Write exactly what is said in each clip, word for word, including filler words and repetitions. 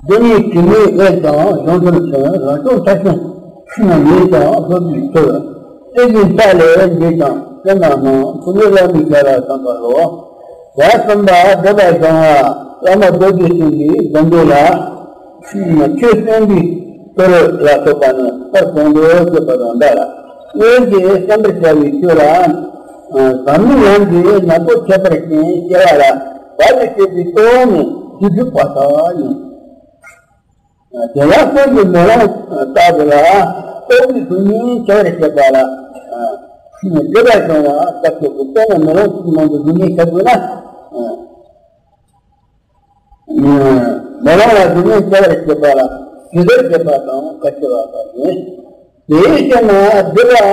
འདི་ནི་དྲི་མེད་དབལ་ཀྱང་གཞུང་དུ་མཚོན། རང་བྱུང་ཐ་ཤལ་ཆུ་ན་མེད་ཀྱང་ལྷོ་བྲིས་ཚུལ། ཏིལ་འབྲུའི་ས་ལས་འདས་ཀྱང་ཀུན་ན་སྣང་། ཐུགས་ཉིད་བླ་མའི་ཞལ་ལ་བསམ་པ་ལོ། ཟླ་གསུམ་པ་སྒྲུབ་པ་བཟང་བ། བླ་མ་རྡོ་རྗེ་སེམས་ཀྱི་སྒོམ་བཟླས་ལ། ཆོས་གསུམ་པའི་དུར་ལ་སོགས་པ་ནི་ལྟར་གོང་དུ་བཤད་པ་དང་འདྲ་ལ། སྔོན་གྱི་བསམ་པར་བྱ་བའི་ཆོས་ལ། ཟབ་མོའི་ལམ་གྱི་ཉམས་པོ་ཁྱད་པར་ཅན་སྐྱེ་བ་ལ་བར་དུ་གཅོད་པའི་གཙོ་བོ་ནི་རྒྱུ་སྒྲུབ་པ་དག་ཡིན། དེ་ཡང་སྔོན་གྱི་མེ་ལོང་ལྟ་བུ་ལ་རྟོག་པའི་གཟུགས་བརྙན་ཁྱད་པར་བྱེད་པ་ལ། སྒྲིབ་པ་བྱུང་བ་ལྟ་བུ་སྟོང་པ་མེ་ལོང་གཅིག་མང་པོའི་གཟུགས་བརྙན་ཁྱད་པར་ན། མེ་ལོང་ལ་གཟུགས་བརྙན་སྐྱེ་བར་བྱེད་པ་ལ་ཞུ་འདོད་བྱེད་པ་དང་བཀའ་ཆེ་བ་དག་ཡིན། དེའི་ཕྱིར་ན་སྒྲིབ་པ་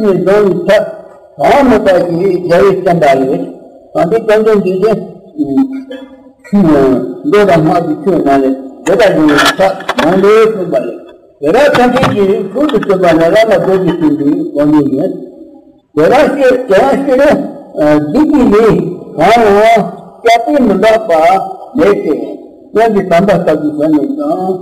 ནི་སྦྱོང་བའི་ཐབས་གང་མེད་པ་ཞིག་རྒྱལ་བའི་བསྟན་པ་ལས། དམ་པའི་བསྟན་འཛིན་འདི་ནི་མདོ་དང་སྔགས་ཀྱི་ཆོས་རྣམས་ལས་སྒྲིབ་པ་སྦྱོང་བའི་ཐབས་མང་པོ་གསུངས་པ་ལས། དེ་དག་ཐམས་ཅད་ཀྱི་ཁུར་དུ་ཆུད་པ་ནི་བླ་མ་རྡོ་རྗེ་སེམས་དཔའི་སྒོམ་བཟླས་ཡིན། དེ་རང་ཕྱིར་དེ་རང་ཕྱིར་སྡིག་པའི་ལས་གང་ཡང་སྐྱབས་པས་མི་འདག་པ་མེད་དེ། སྔོན་གྱི་དམ་པ་ལྟ་བུའི་ཞལ་ནས་ཀྱང་།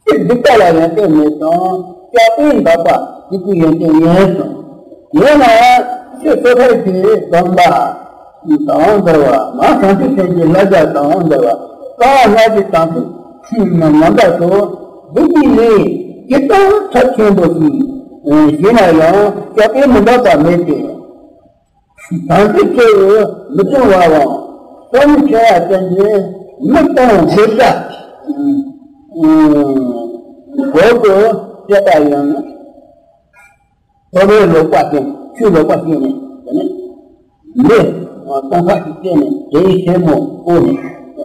སྡིག་པ་ལ་ཡང་བརྟེན་ནས་ཀྱང་སྐྱབས་པས་འདག་པ་སྡིག་པའི་ཡོན་ཏན་ཡིན་གསུངས། ཡིན་ནའང་ཕྱི་སོ་ཐར་གྱི་སྡོམ་པ་དང་འདུལ་བ། མ་བྱང་ཆུབ་སེམས་ཀྱི་བསླབ་བྱ་དང་འདུལ་བ། རྩ་བ་སྔགས་ཀྱི་དམ་ཚིག་རྣམ་པ་ཚོ་སྡིག་པའི་ལས་ཇི་ལྟར་ཚབས་ཆེན་པོ་ཞིག་བྱས་ན་ཡང་སྐྱབས་པས་མི་འདག་པ་མེད་དེ། དམ་ཚིག་ཆེ་བའི་མི་གཏོང་བའམ་སྟོང་ཉིད་ཆེ་བ་ཅན་གྱི་མི་གཏོང་དགོས་ཀྱང་། དགོས་དགོས་ཞེས་པ་ཡང་ཐོབ་པའི་ལོག་པ་ཅན་ཆོས་ལོག་པ་ཅན་ནས་དེ་ནས་མི་སྟོང་ཕྲག་གཅིག་བསྟན་ནས་དེའི་སེན་མོ་བཀོག་ནས་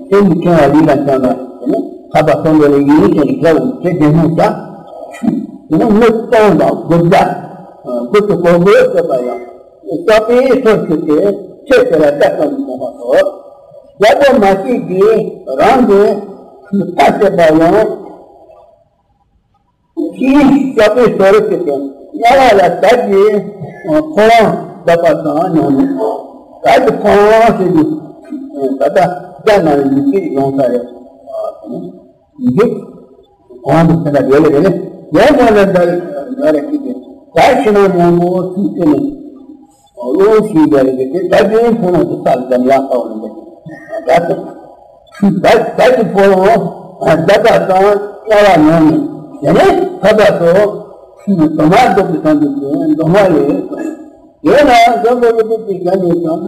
སེན་མོ་ཁེངས་པ་ལུས་ལ་འཆང་ལ་དེ་ནས་ཐར་པ་སྟོང་པ་ལ་ཡིན་ཞེས་ནས་ཁྱབ་དེ་བདེན་སྨོན་བྱ། དེ་ནས་མི་གཏོང་དང་དགོས་ཀྱང་དགོས་དུ་གོ་དགོས་ཞེས་པ་ཡང་། སྐྱབས་པས་སོར་ཆུད་དེ་ཆོས་དེ་ལ་ལྟ་ཙམ་མོངས་པ་སོགས། རྒྱལ་པོ་མ་སྐྱེས་ཀྱི་རང་གི་མཐའ་བཤད་པ་ཡང་། ཕྱིའི་སྐྱབས་པས་སོར་ཆུད་དེ་དམྱལ་བ་ལ་དལ་གྱི་འཕོ་བ་འདག་པ་དང་མཉམ་མོ། དལ་གྱི་འཕོ་བ་ཟེར་དུས་ད་ལྟ་རྒྱ་ནང་ལ་ཡིག་ཚིག་ཡོང་ས་རེད། འདི་གོང་དུ་ཟེར་བ་རེད་རེད། ཡང་ན་ལ་འདར་འདར་ཞིག་གིས་ད་ཕྱི་ནང་མང་པོ་ཚུལ་བསྟན་ནས་བློ་ཞིག་འདར་གྱི་དེ་ད་དེའི་ཁོ་ན་དུ་ས་ལ་འདམ་ཡག་པ་བ་ལ་འདར་གྱི་ད་ད་ད་དུ་ཕོ་བ་ད་ད་དང་སྣ་བ་ནང་ནས་དེ་ནས་ད་ད་ཚོ་དུ་མ་འདུག་གི་སང་དུ་དེ་འདུག་མ་ལས་ཡོད་ན་འཛམ་བུ་གླིང་པའི་གཞན་ནས་ཀྱང་།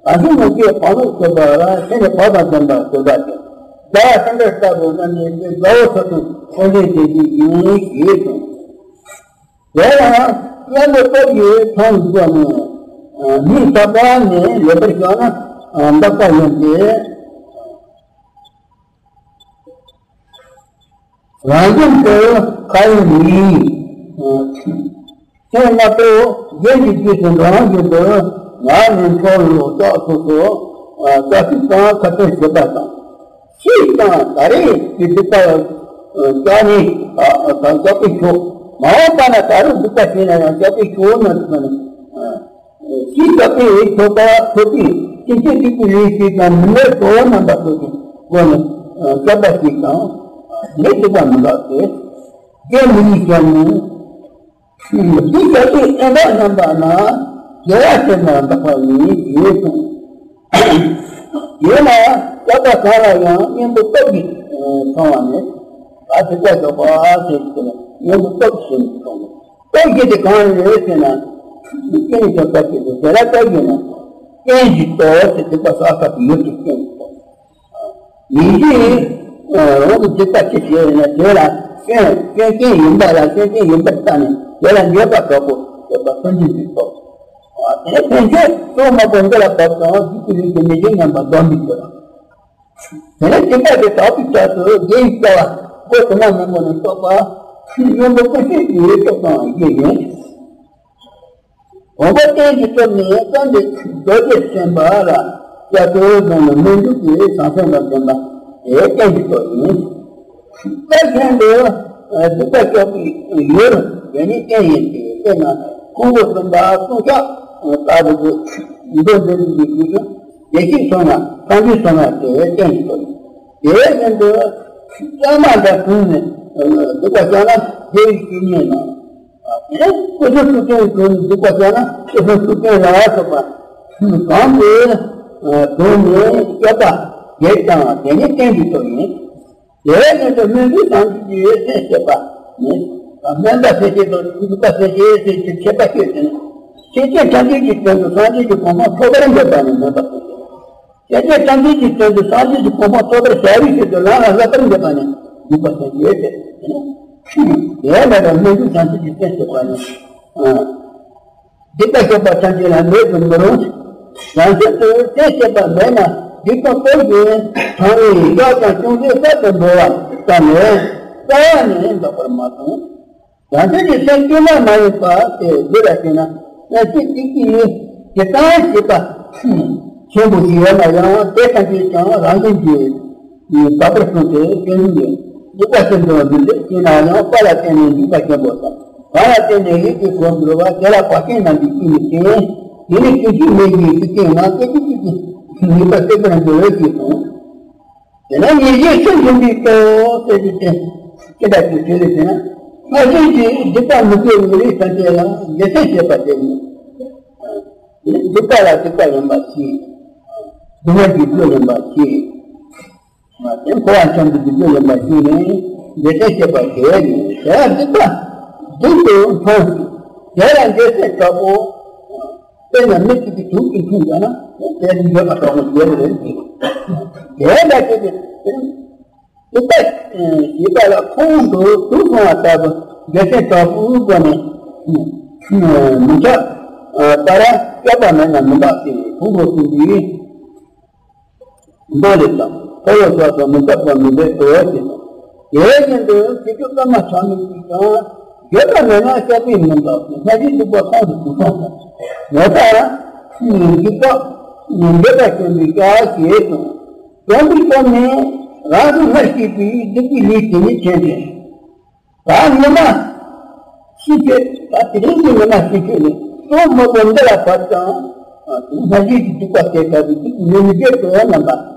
གང་ཞིག་མི་སྐྱེ་བ་ལུགས་ཟེར་བ་ལ་ཁྱེད་ནི་བག་དང་ལྡན་པ་བཟོད་པ་ཅན། ཟླ་བ་སེང་གེ་ལྟ་བུ་རྣམས་ནི་དེ་དགའ་བོ་ཚོ་དང་ཁོང་ཁྲོའི་དེ་ཅིག་ཡིན་ཞེས་གསུངས། དེ་ཡང་གཡོན་དུ་སྟོབས་ཀྱིས་མཐོང་བའི་སྒོ་ནས་མིག་ཐག་པ་ནས་ལེགས་པར་བཞག་ན་འདག་པ་ཡིན་ཏེ། རང་བཞིན་དུ་ཁ་ཡིན་མིན། སེམས་རྣམ་རྟོག་གཞན་གྱི་རྗེས་སུ་འགྲོ་བ་བཞིན་དུ་ང་ནི་མཐོ་རིས་ལོག་ལྕགས་སོ་སོ་ལ་ལྟ་ཞིབ་དང་ཁ་ཏོན་བྱེད་པ་དང་། ཤེས་དང་ད་རེས་ཀྱི་སྡིག་པ་བྱས་ནས་དང་སྐྱབས་པས་ཆོག་མ་འོངས་པ་ན་ད་རུང་སྡིག་པ་བྱས་ན་ཡང་སྐྱབས་པས་ཆོག་ན་ཟེར་ན། ཤེས་སྐྱབས་པས་ཆོག་པ་ཐོབ་པས་ཕྱིན་ཆད་སྡིག་པའི་ལས་ཤིག་དང་མི་འདོད་གཙོ་བོ་རྣམ་པ་ཚོ་གི་སྒོ་ནས་སྐྱོབ་པ་ཞིག་དང་ནི་སྡིག་པ་མི་འདག་སྟེ། དེ་མི་ཡིས་ཀྱང་ནི། འདི་སྐྱབས་པས་ཨེ་འདག་སྙམ་པ་ན་དགེ་བ་ཞིག་ན་འདག་པ་ཡིན་ཞེས་གསུངས། ཡིན་ན་སྐྱབས་པ་གང་ལ་ཡང་གཉེན་པོ་སྟོབས་ཀྱིས་མཐོང་བ་ནི། ད་སྡིག་པ་ཟློག་པ་ཟེར་གྱི་གཉེན་པོ་སྟོབས་ཀྱིས་མཐོང་བ། སྟོབས་ཀྱིས་དེ་གང་རེད་ཟེར་ན། རྐྱེན་གྱིས་སྟོབས་པ་སྐྱེད་དེ་དེ་ལ་སྟོབས་ཀྱིས་ན། རྐྱེན་གྱིས་སྟོབས་ཟེར་སྡིག་པ་བསགས་པའི་ཡུལ་གྱི་རྐྱེན་གྱིས་སྟོབས། ཡིན་གྱི། རང་གི་སྡིག་པ་ཅི་ཞིག་ཡོད་ན་དེ་ལ་སྐྱོན་སྐྱོན་རྐྱེན་ཡིན་པ་ལ་སྐྱོན་རྐྱེན་ཡིན་པར་བལྟས་ནས་དེ་ལ་འགྱོད་པ་དྲག་པོ་ཡོད་པ་སངས་རྒྱས་ཀྱི་སྟོབས། དེ་ནས་ཕན་ཆད་སོ་མ་པོ་འདི་ལ་བབ་ཀྱང་སྡིག་པའི་ལས་ཀྱི་མི་བྱེད་སྙམ་པ་སྡོམ་པའི་ཕྱིར། དེ་ནས་སྡིག་པ་དེ་དག་པའི་ཆེད་དུ་དགེ་བའི་རྩ་བ་སྒོ་དུ་མ་མང་པོ་ནས་བསགས་པ་གཉེན་པོ་ཀུན་ཤེས་ཀྱི་སྟོབས་དང་བཅས་ནས། དང་པོ་རྟེན་གྱི་སྟོབས་ནི་བསམ་པའི་རྡོ་རྗེ་སེམས་དཔའ་ལ་སྐྱབས་སུ་བཟུང་ནས་སྨོན་འཇུག་གི་བྱང་སེམས་དང་ལྡན་པ་དེ་རྟེན་གྱི་སྟོབས་ཡིན། དེ་བཞིན་དུ་སྡིག་པ་སྐྱོབ་པའི་ཡུལ་དེ་ནི་རྟེན་ཡིན་ཏེ། དཔེར་ན་ཁོང་པོ་གསུམ་པ་ལྟུང་བཤགས་ལྟ་བུ་མདོ་འདི་ཚོ་གི་དགེ་བཤེས་སོང་ན་སངས་རྒྱས་སོང་ན་དེ་རྟེན་གྱི་སྟོབས་ཡིན། དེ་བཞིན་དུ། གཙང་མ་འདྲ་གོན་ནས་འདུག་པ་བྱས་ན་དགེ་བའི་བཤེས་གཉེན་ལ། དེ་ནས་སྐུ་གསུང་ཐུགས་རྟེན་གོན་ནས་འདུག་པ་བྱས་ན་སྐུ་གསུང་ཐུགས་རྟེན་ལ་སོགས་པ་གང་གིས་གོན་ནས་སྤྱད་པ་དེ་དང་དེ་ནི་རྟེན་གྱི་ཚོགས་ཡིན། དེ་བཞིན་དུ་སྨོན་འཇུག་བྱང་ཆུབ་ཀྱི་སེམས་བསྐྱེད་པ་ནི། སྨོན་པ་སེམས་བསྐྱེད་དང་འཇུག་པ་སེམས་བསྐྱེད་ཟེར་གྱི་ཁྱད་པར་ཤེས་ཏེ། ཤེས་བྱའི་ཐམས་ཅད་ཀྱི་དོན་དུ་སངས་རྒྱས་ཀྱི་གོ་འཕང་ཐོབ་པར་འདོད་པ་ནི་སྨོན་པ་སེམས་བསྐྱེད། ཤེས་བྱའི་ཐམས་ཅད་ཀྱི་དོན་དུ་སངས་རྒྱས་ཀྱི་གོ་འཕང་ཐོབ་པར་བྱ་བའི་ཆེད་དུ་ལམ་ལ་བསླབ་པར་འདོད་པ་ནི་འཇུག་པ་སེམས་བསྐྱེད་ཟེར། དེ་ལ་ལ་སྨོན་འཇུག་བྱང་ཆུབ་ཀྱི་སེམས་བསྐྱེད་པ་ནི། སྡིག་པ་སྤྱོད་པ་ཐམས་ཅད་ལ་མེད་དུ་མི་རུང་། བྱང་ཆུབ་ཏུ་སེམས་བསྐྱེད་པ་མེད་ན་སྡིག་པ་སྤོང་ཞིང་དྲང་བའི་གཡོག་ཀྱང་ཅུང་ཟད་གསར་དུ་འགྲོ་བ་ཙམ་ལས་རྩ་བ་ནས་འདག་པར་མ་མཐོང་། བྱང་ཆུབ་ཀྱི་སེམས་བསྐྱེད་ན་མ་ཡིན་པ་དེ་འདི་ལ་བྱས་ན་སེམས་བསྐྱེད་ཅིག་གིས་ཇི་ལྟར་བྱེད་པ་ཆེན་པོ་ཞིག་ཡོད་ན་ཡང་དེ་ཐམས་ཅད་ཀྱང་རང་བཞིན་གྱིས་དག་པར་གསུངས་ཏེ་སྐྱོན་ཡོད། འཇུག་པ་ཆེན་པོ་མི་འདོད་ཅེ་ན་ཡང་པ་ལ་བརྟེན་ནས་འཇུག་པ་ཆེན་པོ་དང་གང་ལ་བརྟེན་ནས་ཡིད་ཀྱི་གོ་འགྲོ་བ་དེ་ལ་བག་ཆེན་རྣམས་ཀྱིས་ཅི་མི་བྱེད། དེ་ནི་ཀུན་གཞི་མེད་ཀྱི་ཚིག་རྐྱེན་ལ་སྐད་ཅིག་གཅིག་གིས་ངེས་པ་སྟེར་བར་འགྱུར་ཞེས་གསུངས། དེ་ནས་ཉེར་བཞི་ཆོས་འབྱུང་གི་སྟོབས་ཟེར་གྱི་སྟེ། ཅི་འདྲ་ཞིག་དེ་ལས་ཟེར་ན། སྔར་བཞིན་གྱི་སྡིག་པ་མི་དགེ་བའི་རིགས་ཐམས་ཅད་ལ་ཡིད་བརྟན་བྱེད་པ་དེ་ནི། སྡིག་པ་ལ་སྡིག་པ་ཡིན་པ་ཤེས། སྡིག་པ་ལ་སྡིག་པ་ཡིན་པ་ཤེས། དེ་འཁོར་བ་འཁྱམས་པའི་སྡིག་པ་ཡིན་པ་ཤེས་ནས་ཡིད་བརྟན་བྱེད་པ་དེ་ནི་དེ་ལ་སྡིག་པ་སྡིག་ཏུ་མཐོང་ཞིང་། དེ་ལ་འཇལ་སའི་དྲག་པོ། དཔེར་ན་མི་གཅིག་གིས་དུག་ཅིག་འཐུང་བྱས་ན་དེ་འཇལ་བ་དྲག་པོ་འཇལ་བ་རེད་ཟེར། དེ་ལ་དེ་དེ་དེ་ལྟ་ཞེས་པ་ལ་ཁོང་དུ་དུག་སོང་བ་ལྟ་བུ་འཇལ་སའི་དྲག་པོའི་སྒོ་ནས་མི་ཁྱབ་པར་སྐྱོབ་པ་མེད་ན་མི་འདག་ཅིང་ཁོང་ཁྲོ་སྲིད་པའི། མདོ་ལས་དང་ཁོ་བོ་སོགས་སུ་མི་འཐོབ་པ་མི་འདོད་དོ་ཞེས་དང་། དེ་བཞིན་དུ་ཆོས་སྐྱོང་བླ་མ་ཚང་མའི་ཀྱང་བརྗོད་པ་མེད་ན་སྐྱབས་པའི་མི་འདོད་ཀྱི་སྔ་ཕྱི་འཇུག་པ་ཁོང་དུ་དུག་སོང་དང་། ངོ་མཚར་འཇུག་པ་འདོད་པ་སྐྱོང་བའི་སྐྱབས་ཞེས་དང་། སྐྱོང་བའི་སྐྱབས་ནི་རང་གི་སྔར་བྱས་པའི་སྡིག་པའི་ལས་དེ་ཉིད་མཁྱེན་ཏེ། ད་ཉི་མ་ཤི་ཆོས་ད་དེ་རིང་གི་ཉི་མ་ཤི་ཆོས་ནི་གཙོ་མ་བོ་འདི་ལ་བབ་ཀྱང་དུང་སྣ་ཞིག་གི་སྡིག་པ་སྐྱེ་ཚར་བའི་དུས་ཉིན་བརྒྱད་དུ་རྣམ་པ་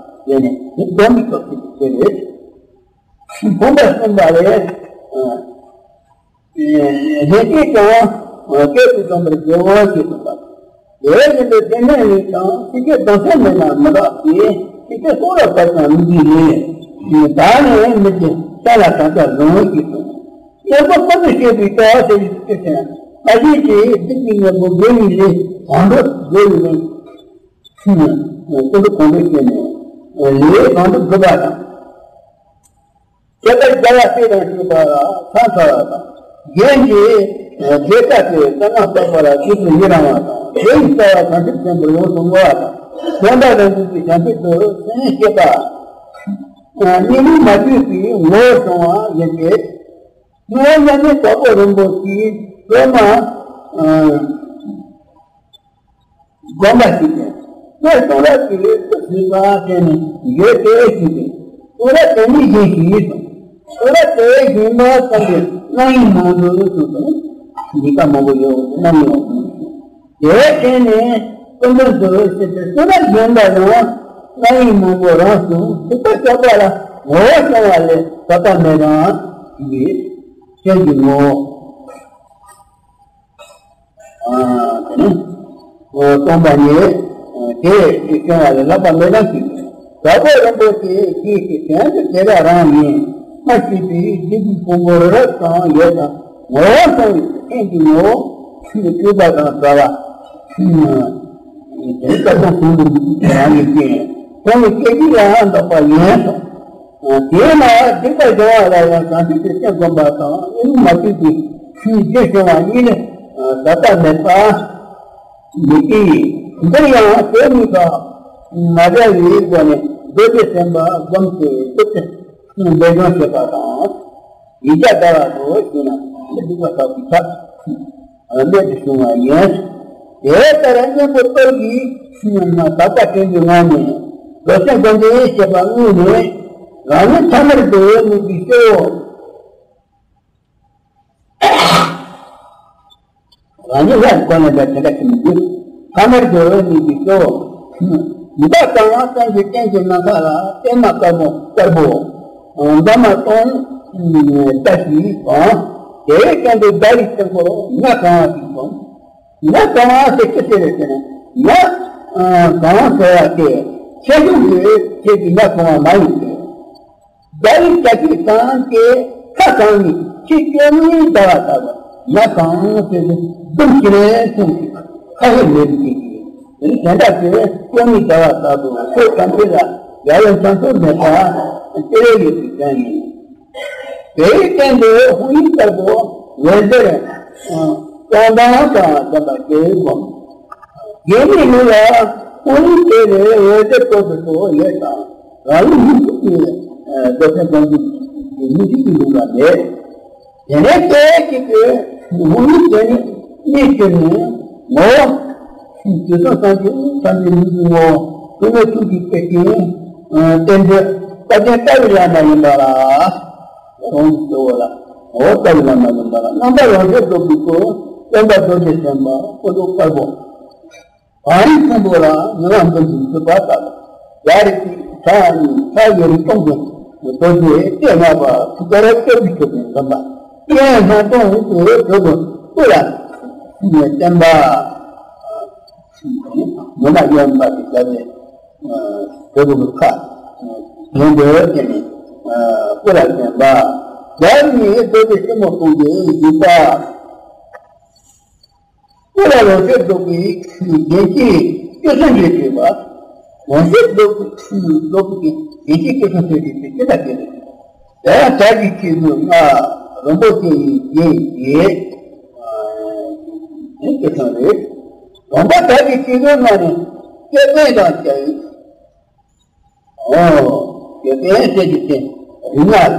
དེ་ནི་དེ་སྡོམ་པའི་སྐབས་སུ་དེ་རེད། ཕུང་པོ་གསུམ་པ་ལས་ལས་སྐྱེས་ཀྱང་སྐྱེས་སུ་འཛིན་པར་འགྱུར་བ་ཞེས་གསུངས་པ། དེ་བཞིན་དུ་སྡེ་སྣོད་ལས་ཀྱང་ཤི་ཆོས་སྡོམ་སེམས་མེད་ན་མི་འདག་སྟེ། ཤི་ཆོས་སྲོག་ལ་བབ་ཀྱང་མི་འདུག་ལས། བདག་ནི་མི་སྐྱེ་སེམས་ལ་གང་ལྟར་རུང་ཞེས་གསུངས། གཉེན་པོ་ཀུན་ཏུ་སྤྱོད་པའི་སྐྱོ་བ་ཟེར་བའི་ཚིག་དེ་ན་ཨ་ཞེས་ཀྱིས་སྡིག་པའི་གཉེན་པོ་དགེ་བའི་ལས་གང་འགྲུབ་དགེ་བའི་ལས་ཀུན་ཏུ་གང་འགྲུབ་བྱས་ནས་ལས་གང་འགྲུབ་སྒྲུབ་པ་དང་། ཁྱད་པར་རྒྱལ་བ་སྲས་དང་བཅས་པ་ལ་ཕྱག་འཚལ་བ་དང་། རྒྱན་གྱི་བརྗོད་བྱ་སྟེ་བསོད་ནམས་བསགས་པ་ལ་རྗེས་སུ་ཡི་རང་བ་དང་། དེ་ཡི་རྩ་བ་བྱང་ཆུབ་ཆེན་པོར་ཡོངས་སུ་བསྔོ་བ་དང་། སྟོན་པ་རང་གྲོལ་གྱི་བྱང་ཆུབ་ཏུ་སེམས་བསྐྱེད་པ། གཉིས་མེད་མ་བཅོས་པའི་ངོ་བོར་བྱུང་བ་ཡིན་ཏེ། སྔོན་མྱ་ངན་དྭགས་པོ་རིན་པོ་ཆེའི་སློབ་མ། དགོངས་པ་ཞིག་སྟེ། སྔར་གསུང་རབ་ཀྱི་ལས་སུ་ཞུས་པ་དེ་ནི་འགྱོད་དེ་ཞུས་ཏེ། གསུང་རབ་དེ་ཉིད་བཞིན་ཞུས་སོ། གསུང་རབ་དེ་བཞིན་པ་ཙམ་གྱིས་རྣམ་གཡེང་མང་པོ་ཡོད་གསུངས་སོ། འདི་ཀ་མང་པོ་ཡོད་རྣམ་གཡེང་བ་གསུངས་སོ། དེ་དེ་ནི་སྐུ་མདུན་དུ་ཕྱིན་ཏེ་གསུང་རབ་བཞིན་པ་ཡང་རྣམ་གཡེང་མང་པོ་རང་གསུངས། སྡིག་པ་བཤགས་པ་ལ་ངོ་བོ་བྱུང་བ་ལས་དད་པ་མེད་རང་ཞུས་པའི་སེམས་ཀྱི་ངོ་བོ། སྟོང་པ་ཉིད་དེ་ཞེས་བྱུང་བ་ལས་ལྷག་པ་མེད་ན་ཞིག་དྭགས་པོ་རིན་པོ་ཆེ་ཞེས་ཀྱི་དོན་དུ་དེ་དག་རང་ཡིན། སྔར་བྱས་པའི་སྡིག་པའི་ཕུང་པོ་རབ་དང་ཡོད་དང་ངོ་བོ་ཚང་བའི་སེམས་ཀྱི་ངོ་བོ་སྤྲོས་པ་དང་བྲལ་བ། དེ་ལྟར་དང་ཟུང་དུ་རང་གི་རྐྱེན་ཁོང་གི་སྐད་ཅིག་ལའང་འདོགས་པ་ཡིན་སོ། དེས་ན་སྡིག་པ་སྦྱང་བ་ལ་ཡང་བྱང་ཆུབ་ཀྱི་སེམས་བསྒོམ་པ་དང་གཉིས་མ་བཅོས་པའི་ཆོས་རྗེས་བྱུང་བ་གཉིས་ནི་དད་པ་མེད་པ་མི་སྐྱེ། འདིར་ཡང་དེ་གཉིས་ཀ་མ་བྲལ་བའི་སྒོ་ནས་རྡོ་རྗེ་སེམས་དཔའ་བསྒོམས་ཏེ་བཏུབ་སྟེ་འབད་བརྩོན་བྱེད་པ་དང་། ཡིག་བརྒྱ་བཟླ་བ་དུ་ཞེ་ན་མི་སྡིག་པ་དག་པའི་ཐབས་རྣལ་དུ་བྱུང་བ་ཡིན། དེ་ལྟར་གཉེན་པོ་སྟོབས་ཀྱིས་དད་པ་བསྐྲུན་པའི་ངང་ནས་རྡོ་རྗེ་སྒོམ་པའི་བྱེད་པ་དངོས་ནས་རང་ཉིད་ཐ་མལ་དུ་གནས་པའི་སྐྱེ་བོ། རང་ཉིད་ལ་སྒོམ་ལ་འདྲ་དེ་འདྲ་ཞིག་མི་འདུག་ཐ་མལ་དུ་གནས་པའི་སྐྱེ་བོ། མི་དག་ཀྱང་སེམས་ཀྱི་རྟེན་གྱི་ནམ་མཁའ་ལ་པད་མ་དཀར་པོ་དཀར་པོ། འདབ་མ་སྟོང་ལྟ་ཞིག་དང་། དེའི་སྟེང་དུ་ཟླ་རིའི་སྟེང་སྐོར་ཉ་གང་བ་ཞིག་དང་། ཉ་གང་བ་ཟེར་ཅི་ཟེར་རེད་ཟེར་ན། ཉ་གང་བ་ཟེར་བ་དེ་ཆེ་ཆུང་གི་ཆེད་ཀྱི་ཉ་གང་བ་མ་ཡིན་ཏེ། ཟླ་རིའི་ཆ་ཤས་གང་གི་ཁ་གང་ནི་ཕྱི་སྐྱོ་མའི་ཟླ་བ་ལྟ་བུ། ཉ་གང་ཟེར་དུ་འདུམ་ཞིག་ལས་གསུངས་ཤིང་ཁ་ཧེ་མེད་པའི་ཅིག་གིས། དེ་ནི་དེ་འདྲ་ཞིག་སྐྱོ་མའི་ཟླ་བ་ལྟ་བུ་ཆོས་ཐམས་ཅད་ལ་ཡ་ཡོ་མཚམས་སུ་མེད་པ་སྤྱི་ལས་ཡོད་པའི་ཅན་ཡིན། དེའི་སྟེང་དུ་ཧཱུྃ་ཡིག་ལྟ་བུ་འོད་ཟེར་སྟོང་ཕྲག་དང་ལྡན་པ་དེའི་སྒོམ། དགེ་བའི་ལུས་ལ་ཧཱུྃ་ཡིག་དེ་ལས་འོད་ཟེར་སྤྲོ་བའི་ཚོགས་ཡོད་ཀྱང་རང་ལུས་མི་ཚུགས་ཀྱི་རྡོ་རྗེ་སྒོམ་གྱི་མི་ཚུགས་ཀྱི་ལུས་ལ་མེད། དེ་ནས་སྐད་ཅིག་གིས་ཧཱུྃ་ཡིག་དེ་ནི་གནས་གྱུར་ནས་ངོ་བོ། དུས་གསུམ་སངས་རྒྱས་ཐམས་ཅད་མིང་གི་ངོ་བོ་ཀུན་ནས་ཐུགས་ཀྱི་སྐད་ཅིག་བསྟན་འགྲོའི་བཀའ་བརྒྱུད་ལྟ་བའི་བླ་མ་ཡིན་པ་ལ། རང་གི་སྐྱེ་བོ་ལ་ངོ་བོ་ལྟ་བུ་ལ་མ་ལུས་པ་ལ། རྣམ་པར་རང་བཞིན་རྫོགས་པའི་སྐུ། སྟོན་པ་རྡོ་རྗེ་སེམས་དཔའ་སྐུ་མདོག་དཀར་པོ། གངས་རིའི་ཕུང་པོ་ལ་ཉི་མ་འབུམ་གྱིས་བསུ་བ་ལྟ་བུ། ཡ་རིགས་ཀྱི་ས་གཉིས་ས་ཡི་རིགས་སྟོང་གི་རྡོ་རྗེ་སྟེ་ལྔ་པ་ཐུགས་ཀར་སྤྲུལ་པའི་སྐུ་དང་ལྡན་པ། ཡང་སྣང་སྟོང་དུ་གྲུབ་པའི་སྐུ་ལ་བསྟན་པ། ཉི་མ་གཡོན་པ་དེ་བྱ་བའི་གྲུབ་པའི་ཁ། གཞན་དུ་བསྟན་ནས་སྐུ་ལ་བསྟན་པ། ཡར་ནི་རྡོ་རྗེ་སེན་མོ་སྟོང་གི་བཞུགས་པ། སྐུ་ལ་རང་བཞིན་རྫོགས་པའི་བདེན་བཞིའི་སྐུ་གསུང་གིས་བྲིས་པ། རང་བཞིན་རྫོགས་པའི་རྫོགས་པའི་བདེན་བཞིའི་སྐུ་གསུང་གིས་བྲིས་པའི་ཅི་ལྟར་བྲིས་པ། དེ་ཡང་བྲག་གི་ཆོས་ཀྱི་རྔ་རིང་པོ་ཅན་ཡི་རྒྱན་བཞེས། དེ་སྐུ་གསུང་རེད། དང་པོ་བྲག་གི་ཆོས་ཀྱི་རྔ་ནི་ཅོད་པན་དང་བཅས། ཨོ། ཅོད་པན་ཟེར་གྱི་དེ་རིག་སྔགས།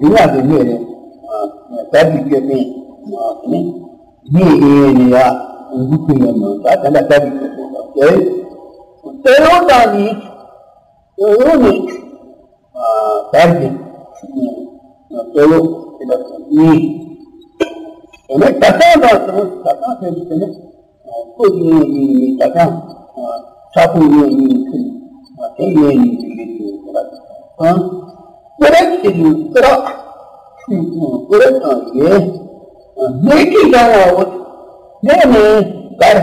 རིག་སྔགས་ཀྱི་གནས་རེད། བྲག་གི་ཅོད་པན། ནི་ཡིན་ནི་ཡ། འགུག་གི་ཡོད་མོད་ད་དེ་འདྲ་བྲག་གི་ཅོད་པན་དང་བཅས། སྟོད་ལུང་དང་ནི། སྟོད་ལུང་ནི། བྲག་གི་སྟོད་ལུང་དེ་ལ་གཉིས། དེ་ནས་ད་ཐང་དང་ཟེར་ན་ད་ཐང་ཟེར་གྱི་དེ་ནི། སྐུ་གཡས་གཉིས་ནི་ད་ཐང་། ཕྱག་པོ་གཡས་གཉིས་ནི་ཁྱེར། དེ་གཡས་གཉིས་ཀྱི་ལུས་ཀྱི་ལ་དང་། སྐུ་རེག་ཟེར་དུས་སྐུ་རག་སྐུ་རེག་དང་ཡེ། སྣེ་ཁྲིད་དང་ལ་འོ། སྣེ་ནི་གར།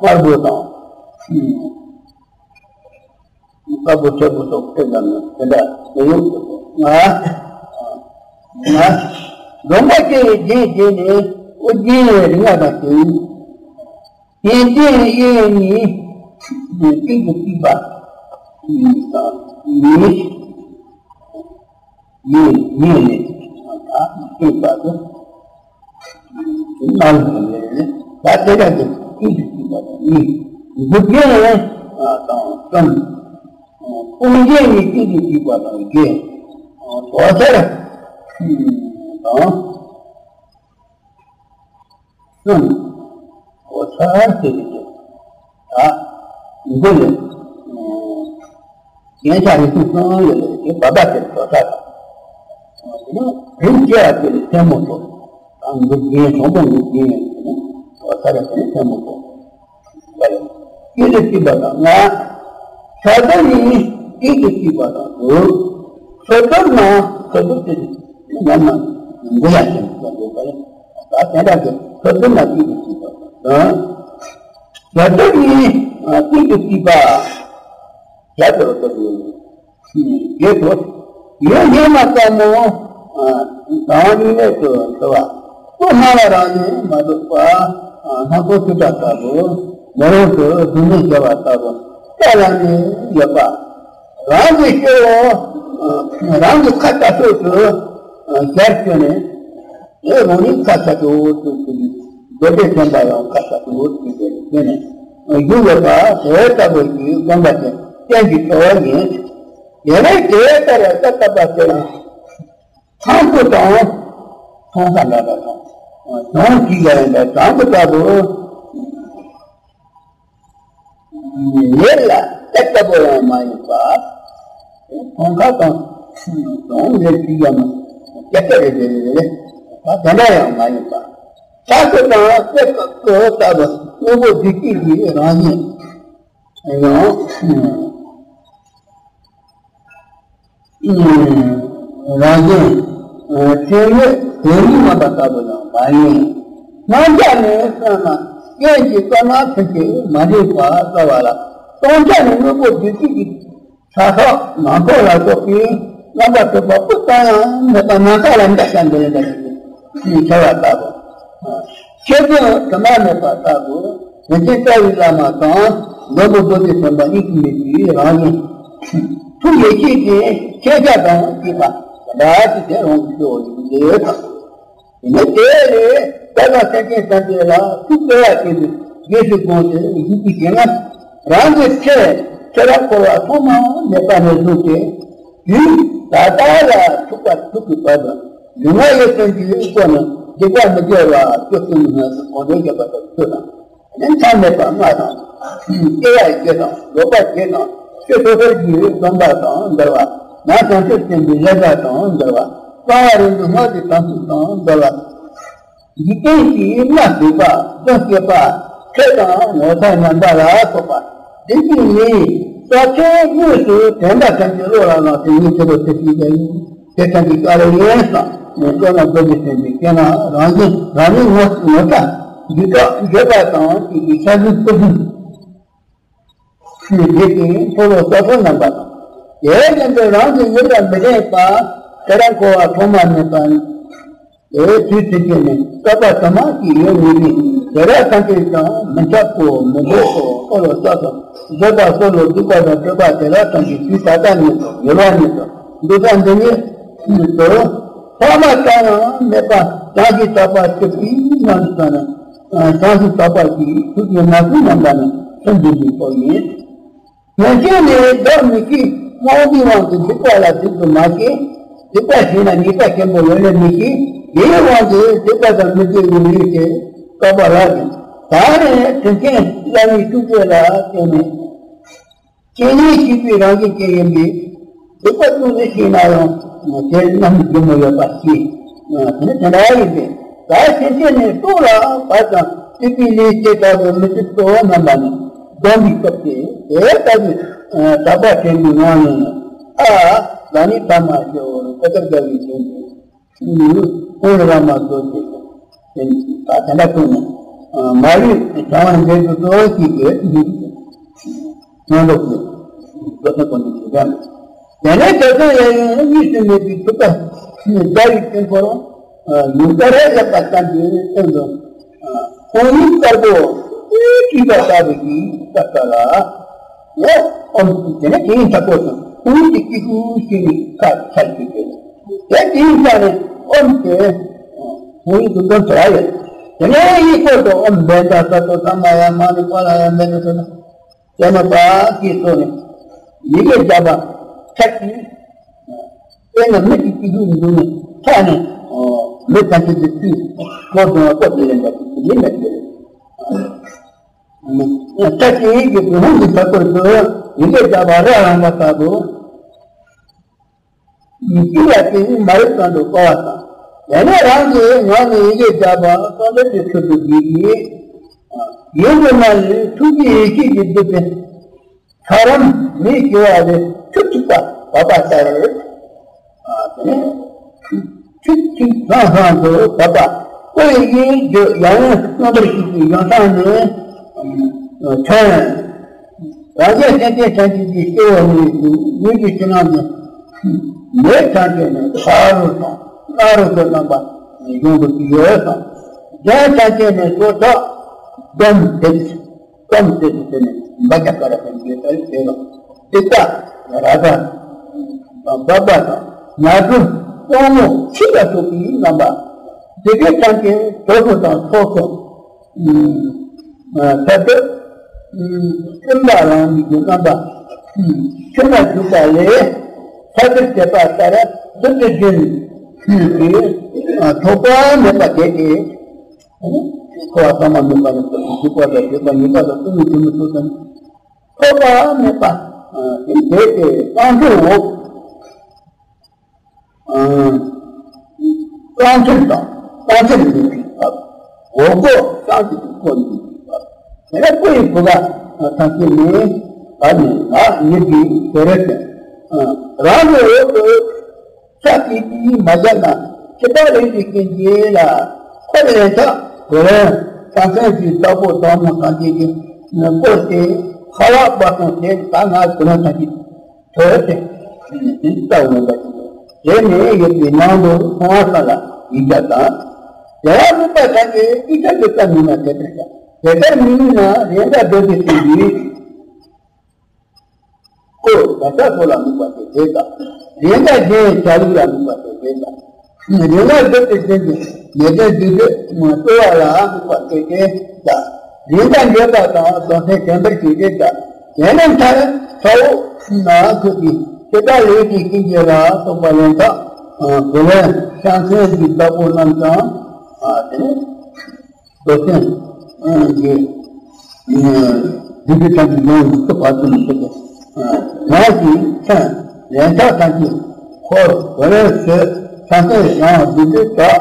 དམར་པོ་དང་། དཀར་པོ་སེར་པོ་སོགས་ཕེབས་ལ་ནི་དེ་འདྲ་དེ་ཡོད་དགོས་ང་། ང་། འཛོམས་པ་སྐྱེ་བའི་རྒྱན་བྱས་ནས་ཨོ་རྒྱན་རིག་སྔགས་དང་བསྟུན། རྒྱན་ཅན་གཡས་གཉིས་གཅིག་ཏུ་བརྩིགས་པ། གཉིས་དང་གཉིས། གཉིས་གཉིས་ནས་བརྩིགས་པ་དེ། ནང་དུ་ལས་ནས་ད་དེ་འདྲ་གི་གཅིག་ཏུ་བརྩིགས་པ་དང་གཉིས། འཇིག་རྟེན་དང་གསུམ། ཀུན་མཁྱེན་གཉིས་གཅིག་ཏུ་བརྩིགས་པ་དང་བརྒྱད། དོ་ཤལ་དང་། གསུམ། གོ་ཆ་ཟེར་གྱི་འདུག་ད་འདི་ལས། རྒྱན་ཆ་རིགས་གསུམ་གསུམ་ཡོད་ལས་ཀྱི་བ་བ་དེར་གོ་ཆ་དང་། དེ་ནས་རིགས་བརྒྱད་ལ་དེ་ལས་ཐལ་མོ་སོགས། ད་འདི་རྒྱན་བཟང་པོ་འདི་རྒྱན་ཡོད་ཀྱི་ནི་གོ་ཆ་རེད་དེ་ནས་ཐལ་མོ་སོགས། བ་ཡོད། གཅིག་ཏུ་བརྩིགས་པ་དང་ལྔ། ཕྱག་རྡོར་གཉིས་གཅིག་ཏུ་བརྩིགས་པ་དང་དྲུག་ཕྱག་རྡོར་ན་ཕྱག་རྡོར་དེ་ནི་ནམ་ཡང་འགུལ་ཡང་ཞིང་འགྲོ་བ་ཡིན། ད་དེ་འདྲ་གི་ཕྱག་རྡོར་ན་གཅིག་ཏུ་བརྩིགས་པ་དང་། ཕྱག་རྡོར་གཉིས་གཅིག་ཏུ་བརྩིགས་པ། ཕྱག་རྡོར་རྡོར་ཡོད། བརྒྱད་དོ། ཡོན་ཧེ་མ་ཙམ་མོ། གང་ཉིད་ལས་སུ་འདུ་བ། སྐུ་སྣང་ལ་རང་ཉིད་མ་གཏོགས་པ། སྣང་སྟོང་ཆུ་ཟླ་ལྟ་བུ། མེ་ལོང་དུ་སྡུག་བསྔལ་བྱེད་པ་ལྟ་བུ། ལྟ་ལ་ནི་ཡོད་པ། རང་གི་སྐྱེ་བོ། རང་གི་ཁ་ལྟ་ཕྱོགས་སུ། ཞལ་བསྐྱོན་ནས། དེ་རང་ཉིད་ཁ་ལྟ་ཕྱོགས་སུ་ཕྱིན་ནས། རྡོ་རྗེ་སེམས་དཔའ་ཡང་ཁ་ལྟ་ཕྱོགས་སུ་ཕྱིན་ནས། བཞུགས་ཡོད་པ་དེ་ལྟ་བུ་ཞིག་བསྒོམ་པ་དེ་རྐྱེན་གྱིས་གྲོལ་བ་ཡིན། དེ་ནས་དེ་ལྟར་ས་བཏབ་པ་དེ་ལ་ཚངས་སྐུ་དང་། ཚངས་པ་འདྲ་འདྲ་དང་། གྲངས་གཅིག་ལ་ཡིན་པ་གྲངས་ཀྱི་ལྟ་བུ། ལས་ལ་ལྟ་ལྟ་བུ་ཡང་མ་ཡིན་པ། ཚོང་ཁ་དང་། གྲངས་ལས་གཅིག་ཡང་མ། སྐད་ཆ་རེ་རེ་རེ་རེ། ད་དེ་འདྲ་ཡང་མ་ཡིན་པ། ས་སྐུ་དང་སེར་སྐུ་ལྟ་བུ་དངོས་པོ་བདེ་སྐྱིད་ཀྱི་རང་བཞིན། ཡང་། རང་བཞིན་ཕྲིན་ལས་དོན་གཉིས་རྣམ་པ་ལྟ་བུ་ཡང་མ་ཡིན། རྣམ་གཞག་ནས་བསམ་ན་རྐྱེན་གྱིས་བསྐལ་པ་ཐམས་ཅད་མ་འདྲེས་པར་དཀའ་བ་ལ། སྟོང་ཆ་ནས་དངོས་པོ་བདེ་སྐྱིད་ཀྱི་ས་ཐོག་ནང་ཐོག་ལ་སོགས་པའི་རྣམ་པར་གྲུབ་པ་སྤུ་ཙམ་ཡང་མེད་པ་ནམ་མཁའ་ལ་འཇའ་ཤར་འདི་ལ་འདྲ་ཞིག་ཤར་བ་ལྟ་བུ། ཤེར་ཕྱིན་དྲི་མ་མེད་པ་ལྟ་བུ། རིན་ཆེན་རྩ་བའི་བླ་མ་དང་། འཛམ་བུ་རྡོ་རྗེ་སེམས་དཔའ་གཉིས་སུ་མེད་པའི་རང་བཞིན། ཐུགས་ཡེ་ཤེས་ཀྱི་ཤེས་བྱ་དང་བཅས་པ་འདྲ་ཞིག་དེ་རང་གི་སྐྱེ་བོ་ཡིན་ཏེ། དེ་ནས་དེ་ལས་བསྐལ་པ་སེམས་ཅན་ཐམས་ཅད་ལ་ཐུགས་བརྩེ་བ་ཆེན་པོས་རྗེས་སུ་དགོངས་ཏེ་བཞུགས་པའི་ཞིང་ན། རང་གི་ཚེ་ཚེ་རབས་འཁོར་བ་ཐོག་མ་མེད་པ་ནས་བཟུང་སྟེ། དུས་ད་ལྟ་ལ་ཐུག་པ་ཐུག་གི་བར་དུ་ལུས་ངག་ཡིད་གསུམ་གྱི་སྒོ་ནས་སྡིག་པ་མི་དགེ་བ་བཅུ་གསུམ་ནི་གོང་དུ་བརྗོད་པ་ལྟར་ཆོས་དང་། མཚམས་མེད་པ་ལྔ་དང་། སྐྱེ་བ་བཞི་དང་ལོག་པ་བརྒྱད་དང་ཆོས་སོ་སོར་གྱིས་སྡོམ་པ་དང་འདུལ་བ། ནང་བྱང་ཆུབ་སེམས་དཔའི་བསླབ་པ་དང་འདུལ་བ། གསང་བ་རིག་འཛིན་སྔགས་ཀྱི་དམ་ཚིག་དང་འདུལ་བ། འཇིག་རྟེན་གྱི་སྨྲ་བསྡུས་པ་རྫུན་བཤད་པ་ཁྲེལ་དང་ངོ་ཚ་ཉམས་པ་ལ་སོགས་པ་སྡིག་པའི་ནི་རྩ་ཆེན་དངོས་སུ་དྲན་པ་ཐམས་ཅད་བློ་ལ་བླངས་ཏེ་ཉིད་དུ་ཐུགས་ཀྱི་ཡིན། དེ་ཐམས་ཅད་བཀའ་ལས་ཡིན་གསུངས་ནས། བསོད་ནམས་རྡོ་རྗེ་སེམས་དཔའི་སྤྱན་ལ་རང་བཞིན་རང་ཉིད་ངོ་ངོ་ཚ་འཇིགས་སྐྲག་འགྱོད་པ་དང་བཅས་པའི་ཆ་འཛིན་སྐུ་གཟུགས་ཤིང་རྒྱས་ཏེ་འཁོར་ལོ་ས་འཁོར་རྣམ་པ་དང་། དེ་བཞིན་དུ་རང་གི་ཡིད་ལ་མི་དྲན་པ་ཚེ་རབས་འཁོར་བ་ཐོག་མ་མེད་པ། དེ་དུས་ཚོད་ཅན་ནས་བསྐལ་པ་དུ་མ་ཞིག་ཡོད་ངེས་པས། དེ་དག་ཐམས་ཅད་ཀྱང་མི་འཆབ་པོ་མི་འདོད་པོ་འཁོར་ལོ་ས་སོགས་བཟོད་པ་སོགས་ལ་སྡིག་པ་དང་སྤྱོད་པ་དེ་དག་ཐམས་ཅད་དུས་ད་ལྟ་ཉིད་དུ་ཡོད་པ་ཉིད་དུ་འདུག་པ་འདི་ཉིད་དུ་ཐོག་མ་གང་ཡང་མེད་པ་བྱང་ཆུབ་དག་པ་སྒྲུབ་པའི་ཉམས་སུ་བླངས་ནས། བྱང་ཆུབ་དག་པ་ཞིག་ཐུགས་ཀྱི་མ་བསྲུངས་རྣམ་པ་ནི་སུན་འབྱིན་པའི་སྐོར་ཡིན། མི་ཤེས་ནས་བདག་མི་ཤེས་རྨོངས་པའི་དབང་གིས་སྡིག་པ་ལ་སྡིག་ཏུ་མ་སྐྱེས། སྡིག་པ་བྱས་ན་ཉེས་པ་ཆེན་པོ་ཡོད་ལས་མི་ཤེས། དེའི་དབང་གིས་སྡིག་པ་དང་མི་སྡིག་གཉིས་ལས་ཏེ་བསྐལ་པ་རབ་ཅིང་ད་ནི་དྲིན་ཆེན་བླ་མའི་ཐུགས་རྗེ་ལ་བརྟེན་ནས། སྐྱེ་གནས་སྐྱེས་པའི་རང་བཞིན་ཅན་ཡིན་པས། སྡིག་པ་ཅུང་ཟད་བྱས་ན་ཡང་དེར་རྣམ་སྨིན་མོ་ཡོད་པ་ཤེས། དེ་ནི་དེ་འདྲ་ཡིན་པས། ད་ཕྱིན་ཆད་ནས་སྲོག་ལ་བབ་ཀྱང་སྡིག་པའི་ལས་བྱེད་དག་པའི་མི་ཚེ་གཙོ་བོ་རྣམ་པ་ནི་སྡོམ་པའི་སྐབས་ཏེ། དེ་ལྟ་བུའི་དག་པ་དྲན་པའི་ངང་ནས་ཨ་ད་ནི་ཐ་མ་སྐྱེ་བོ་ལ་ཀ་ཏར་དགའ་བའི་དོན་དུ། ཀུན་ར་མ་སོགས་ཀྱི་ད་དེ་འདྲ་ཀུན་ནས་མ་ལུས་བྱ་བ་འབྲས་བུ་གཙོ་བོ་ཞིག་གི་སྙིང་སྟོབས་ཀྱི་བཟོ་ས་ཀུན་ནས་བྱེད་ཀྱང་། དེ་ནས་དེ་ཚོ་ཡང་ཡང་གཉིས་སུ་མེད་པའི་ཐུབ་པ་ཟླ་བའི་དཀྱིལ་འཁོར་ཡུལ་ལྟར་ཡག་པ་ཙམ་གྱི་སྟེང་དུ། ཁོང་ཡུལ་དཀར་པོ་སྤྲིན་པ་ལྟ་བུ་ཞིག་བཀའ་ལྟར་ལ། ཨོམ་དེ་ནས་དེ་ཡིན་དྲག་པོ་དང་ཁོང་ཡུལ་གྱི་སྐྱེ་ཤུལ་ཞིག་ནི་ཁ་ཁ་ཞིག་ཡོད། དེ་དེ་ཡིན་ཙང་ནས་ཨོམ་དེ་ཁོང་ཡུལ་དུ་འདོན་ཐུབ་ཡོད། དེ་ནས་ཡིག་སྐོར་དུ་ཨོམ་བན་དང་ས་ཏོ་ས་མ་ཡ་མ་ནི་པ་ལ་ཡ་མེ་ནི་སོ་ན། དེ་ནས་པ་སྐྱེས་སོ་ནས་ཡི་གེ་བརྒྱ་པ་ཁ་ཅིག་དཔེར་ན་མི་གཅིག་གཅིག་པུས་འདུག་ནས་ཐག་ནས། མི་ཐམས་ཅད་ཀྱི་དུས་འཁོར་དུ་བ་སྐོར་དུ་ལེན་པ་ཅིག་ཡིན་པ་དེ་རེད། ད་དེའི་གི་བོད་ཧོང་གི་ས་ཁུལ་དུ་ཡི་གེ་བརྒྱ་པ་ར་རང་ག་ལྟ་བུ། གཅིག་ལ་དེ་ཉིད་མ་རིག་གང་དུ་བསྐོར་བ་དང་། དེ་ནས་རང་གི་ངག་ནས་ཡི་གེ་བརྒྱ་པ་སངས་རྒྱས་ཀྱི་ཚུལ་དུ་བགྱིས་ཏེ། ཡིན་དུ་མ་ཡིན་ཐུགས་ཀྱི་ཡེ་ཤེས་ཀྱི་སྡུད་པའི། ཐག་རིང་མི་སྐྱེ་བ་ལས་ཆུ་གཅིག་པ་བབས་པ་ལྟར། ཆུ་གཅིག་ཧང་ཧང་དུ་བབས་པ། ཀོ་ཡི་ཡིན་བརྗོད་ཡང་ཡང་རྣམ་པར་ཤེས་ཀྱི་ཡང་ཐང་ནས་ཐོན། རང་རྒྱལ་སེམས་ཅན་ཐམས་ཅད་ཀྱི་སྐྱེ་བོ་ནི་ཡུལ་གྱི་ཕྱི་ནང་དུ་མེ་ཐམས་ཅད་ནི་ཕ་རོལ་དང་སྣ་རོལ་དུ་རྣམ་པ་ཡོང་དུ་ཡོད་དང་། གཞན་ཐམས་ཅད་ནི་སོ་ཐག་སྡོམ་དེ། སྐམ་སྟེ་དུ་དེ་ནས་འབའ་རྒྱ་ཀ་ར་ཀ་འགྱེད་ལྟར་བྱེད་ལ། སྡིག་པ་ར་ས་དང་འབབ་པ་དང་ཉ་གྲུ་སྟོང་མོ་ཤི་ལ་སོགས་པའི་རྣམ་པ། སྡིག་པའི་ཐམས་ཅད་དོ་ཚོ་དང་ཚོགས་སོ། ས་དུ་སེམས་པ་རང་ཉིད་ཀྱི་རྣམ་པ། ཆུ་ན་བཞུགས་པ་ལས་ས་དུར་བྱེད་པ་ལྟར་སྡུག་ཏུ་འཛིན་པའི་ཐོགས་པ་མེད་པ་དེ་སྟེ། འཁོར་བ་ཐོག་མ་མེད་པ་ནས་བརྒྱུད་པ་དང་བརྒྱུད་པ་ཉིད་པ་དང་ཀུན་ནས་ཀུན་ནས་ཐུགས་དང་ཐོགས་པ་མེད་པ། དེ་དེ་རྐང་མཐིལ་འོག་རྐང་མཐིལ་དང་རྐང་མཐིལ་མེད་པའི་བར། འོག་སྒོ་རྐང་མཐིལ་གྱི་སྒོ་མེད་པའི་བར། དེ་ནས་སྐུ་ཡི་བུ་ག་ཐམས་ཅད་ནི་བར་ནས་ལ་ཉེ་བའི་དེ་རེ་ཅན། རང་གི་འོག་ཏུ་ཕྱག་གི་དེ་ཡིས་མ་བརྒྱབ་ན། ཁྱེད་དག་ལས་ཀྱི་རྐྱེན་གྱིས་ལ། འཁོར་ལས་ཐག་གོ་ལན་བྱང་སེམས་ཀྱི་བདག་པོ་དང་མོ་ཐམས་ཅད་ཀྱིས་བསྐོར་ཏེ་ཁ་ལག་པ་དང་དེ་ད་ང་གོ་ལན་ཐམས་ཅད་ཐོས་ཏེ་ལྟ་འོས་པ་ཞིག་དེ་ནས་ཡོད་པའི་ནང་དུ་སོང་བ་ས་ལ་ཡིག་བརྒྱ་དང་། དེ་ལ་དམིགས་པ་ཐམས་ཅད་ཡིག་བརྒྱ་དུ་ལྟ་མིན་ན་དེ་ལྟར་བྱ། དེ་ལྟར་མི་ནུས་ན་རེས་འགའ་སྡོད་པའི་སྟེང་དུ། ཁོ་བརྡ་རྩ་སོགས་ལ་དམིགས་པ་དེ་དེ་དང་། རེས་འགའ་རྒྱན་བྱ་ལུགས་ལ་དམིགས་པ་དེ་དེ་དང་། རེས་འགའ་སྡོད་པའི་རྐྱེན་གྱིས་ཉེར་སྦྱོར་སྡིག་སྒྲིབ་སྤོང་བ་ལ་དམིགས་པ་དེ་དེ་དང་། རེས་འགའ་འགྱོད་པ་དང་སྡོམ་སེམས་དྲན་པར་བྱེད་དེ་དང་། དེ་ནས་མཐར་ས་འོག་ན་ཁུག་གི་ཁྱེད་དག་ལས་ཀྱི་རྐྱེན་གྱིས་ལ་སོགས་པ་ལན་ཐག་གོ་ལན་བྱང་སེམས་ཀྱི་བདག་པོ་རྣམས་ཀྱང་དེ་ནས། རྡོ་རྗེ་ཨ་ཡི་བདུད་ཀྱི་ཐབས་ཀྱི་ཡོངས་སུ་བར་དུ་མི་ཤེས་པ། རང་གི་མཚན་ལན་ཐག་ཐམས་ཅད་འཁོར་བོ་ལས་བཟོད་ཐམས་ཅད་ཡང་བདུད་ཀྱི་བདག་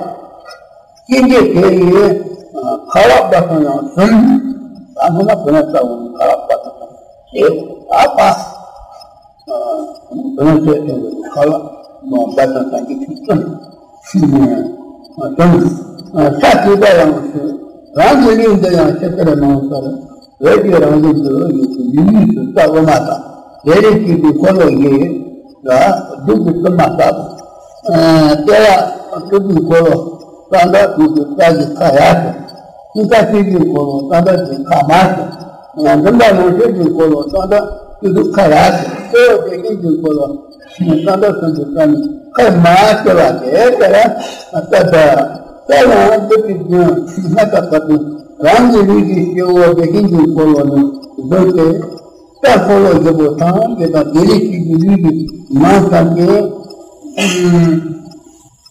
སྐྱེ་མཆེད་དེ་ཡི་ཁ་ལག་པ་དང་ཡང་གསུམ། ད་སྔོན་མ་བོད་ན་ས་འོག་ནས་ཁ་ལག་པ་དང་གསུམ་ཞེས་ཨ་པ། དོན་བཤད་ཀྱི་ཁ་ལག་ནང་བརྡ་དང་དང་གི་ཐིག་ཙམ་ཞིག་ནས་དོན་ས་དེ་ལྟ་ཡང་ཞུ། རང་གི་ལུས་འདི་ཡང་ཤི་ཁར་མང་སར་བོད་ཀྱི་རང་བཞིན་དུ་ཡོད་པའི་ཡུལ་ཡུལ་དུ་རྩ་དབུ་མ་དང་དེ་ལས་སྐྱེས་པའི་འཁོར་ལོ་ཡི་ལ་སྡུག་གི་བཙུན་མ་ལྟ་བུ། ལྟེ་བ་སྤྲུལ་པའི་འཁོར་ལོ་རྩ་འདབ་དུས་ཀྱི་རྩ་གི་ཁ་ཡར་ཞོག་སྐྱེ་ས་སྐྱེ་དགུའི་འཁོར་ལོ་རྩ་འདབ་ཀྱི་ཁ་མར་ཞོག་འཛུམ་པ་ལོངས་སྤྱོད་ཀྱི་འཁོར་ལོ་རྩ་འདབ་སྤྱི་གཙུག་ཁ་ཡར་ཞོག་སྐྱེ་བོ་བདེ་ཆེན་གྱི་འཁོར་ལོ་རྩ་འདབ་གསུམ་གྱི་རྩ་ནི་ཁ་མར་སྐྱེ་བ་དེ་ལྟར་ལྟ་ད་ལྟ་ཡང་བདུད་ཀྱི་རྒྱུན་སྔར་ལྟར་བར་དུ་རང་གི་ལུས་ཀྱི་སྐྱེ་བོ་བདེ་ཆེན་གྱི་འཁོར་ལོ་ནི་བཟུང་སྟེ། རྩ་འཁོར་ལོ་བཞི་པོ་ཐམས་ཅད་དང་དེ་ལས་སྐྱེས་པའི་ལུས་ཀྱི་ནང་ཐམས་ཅད།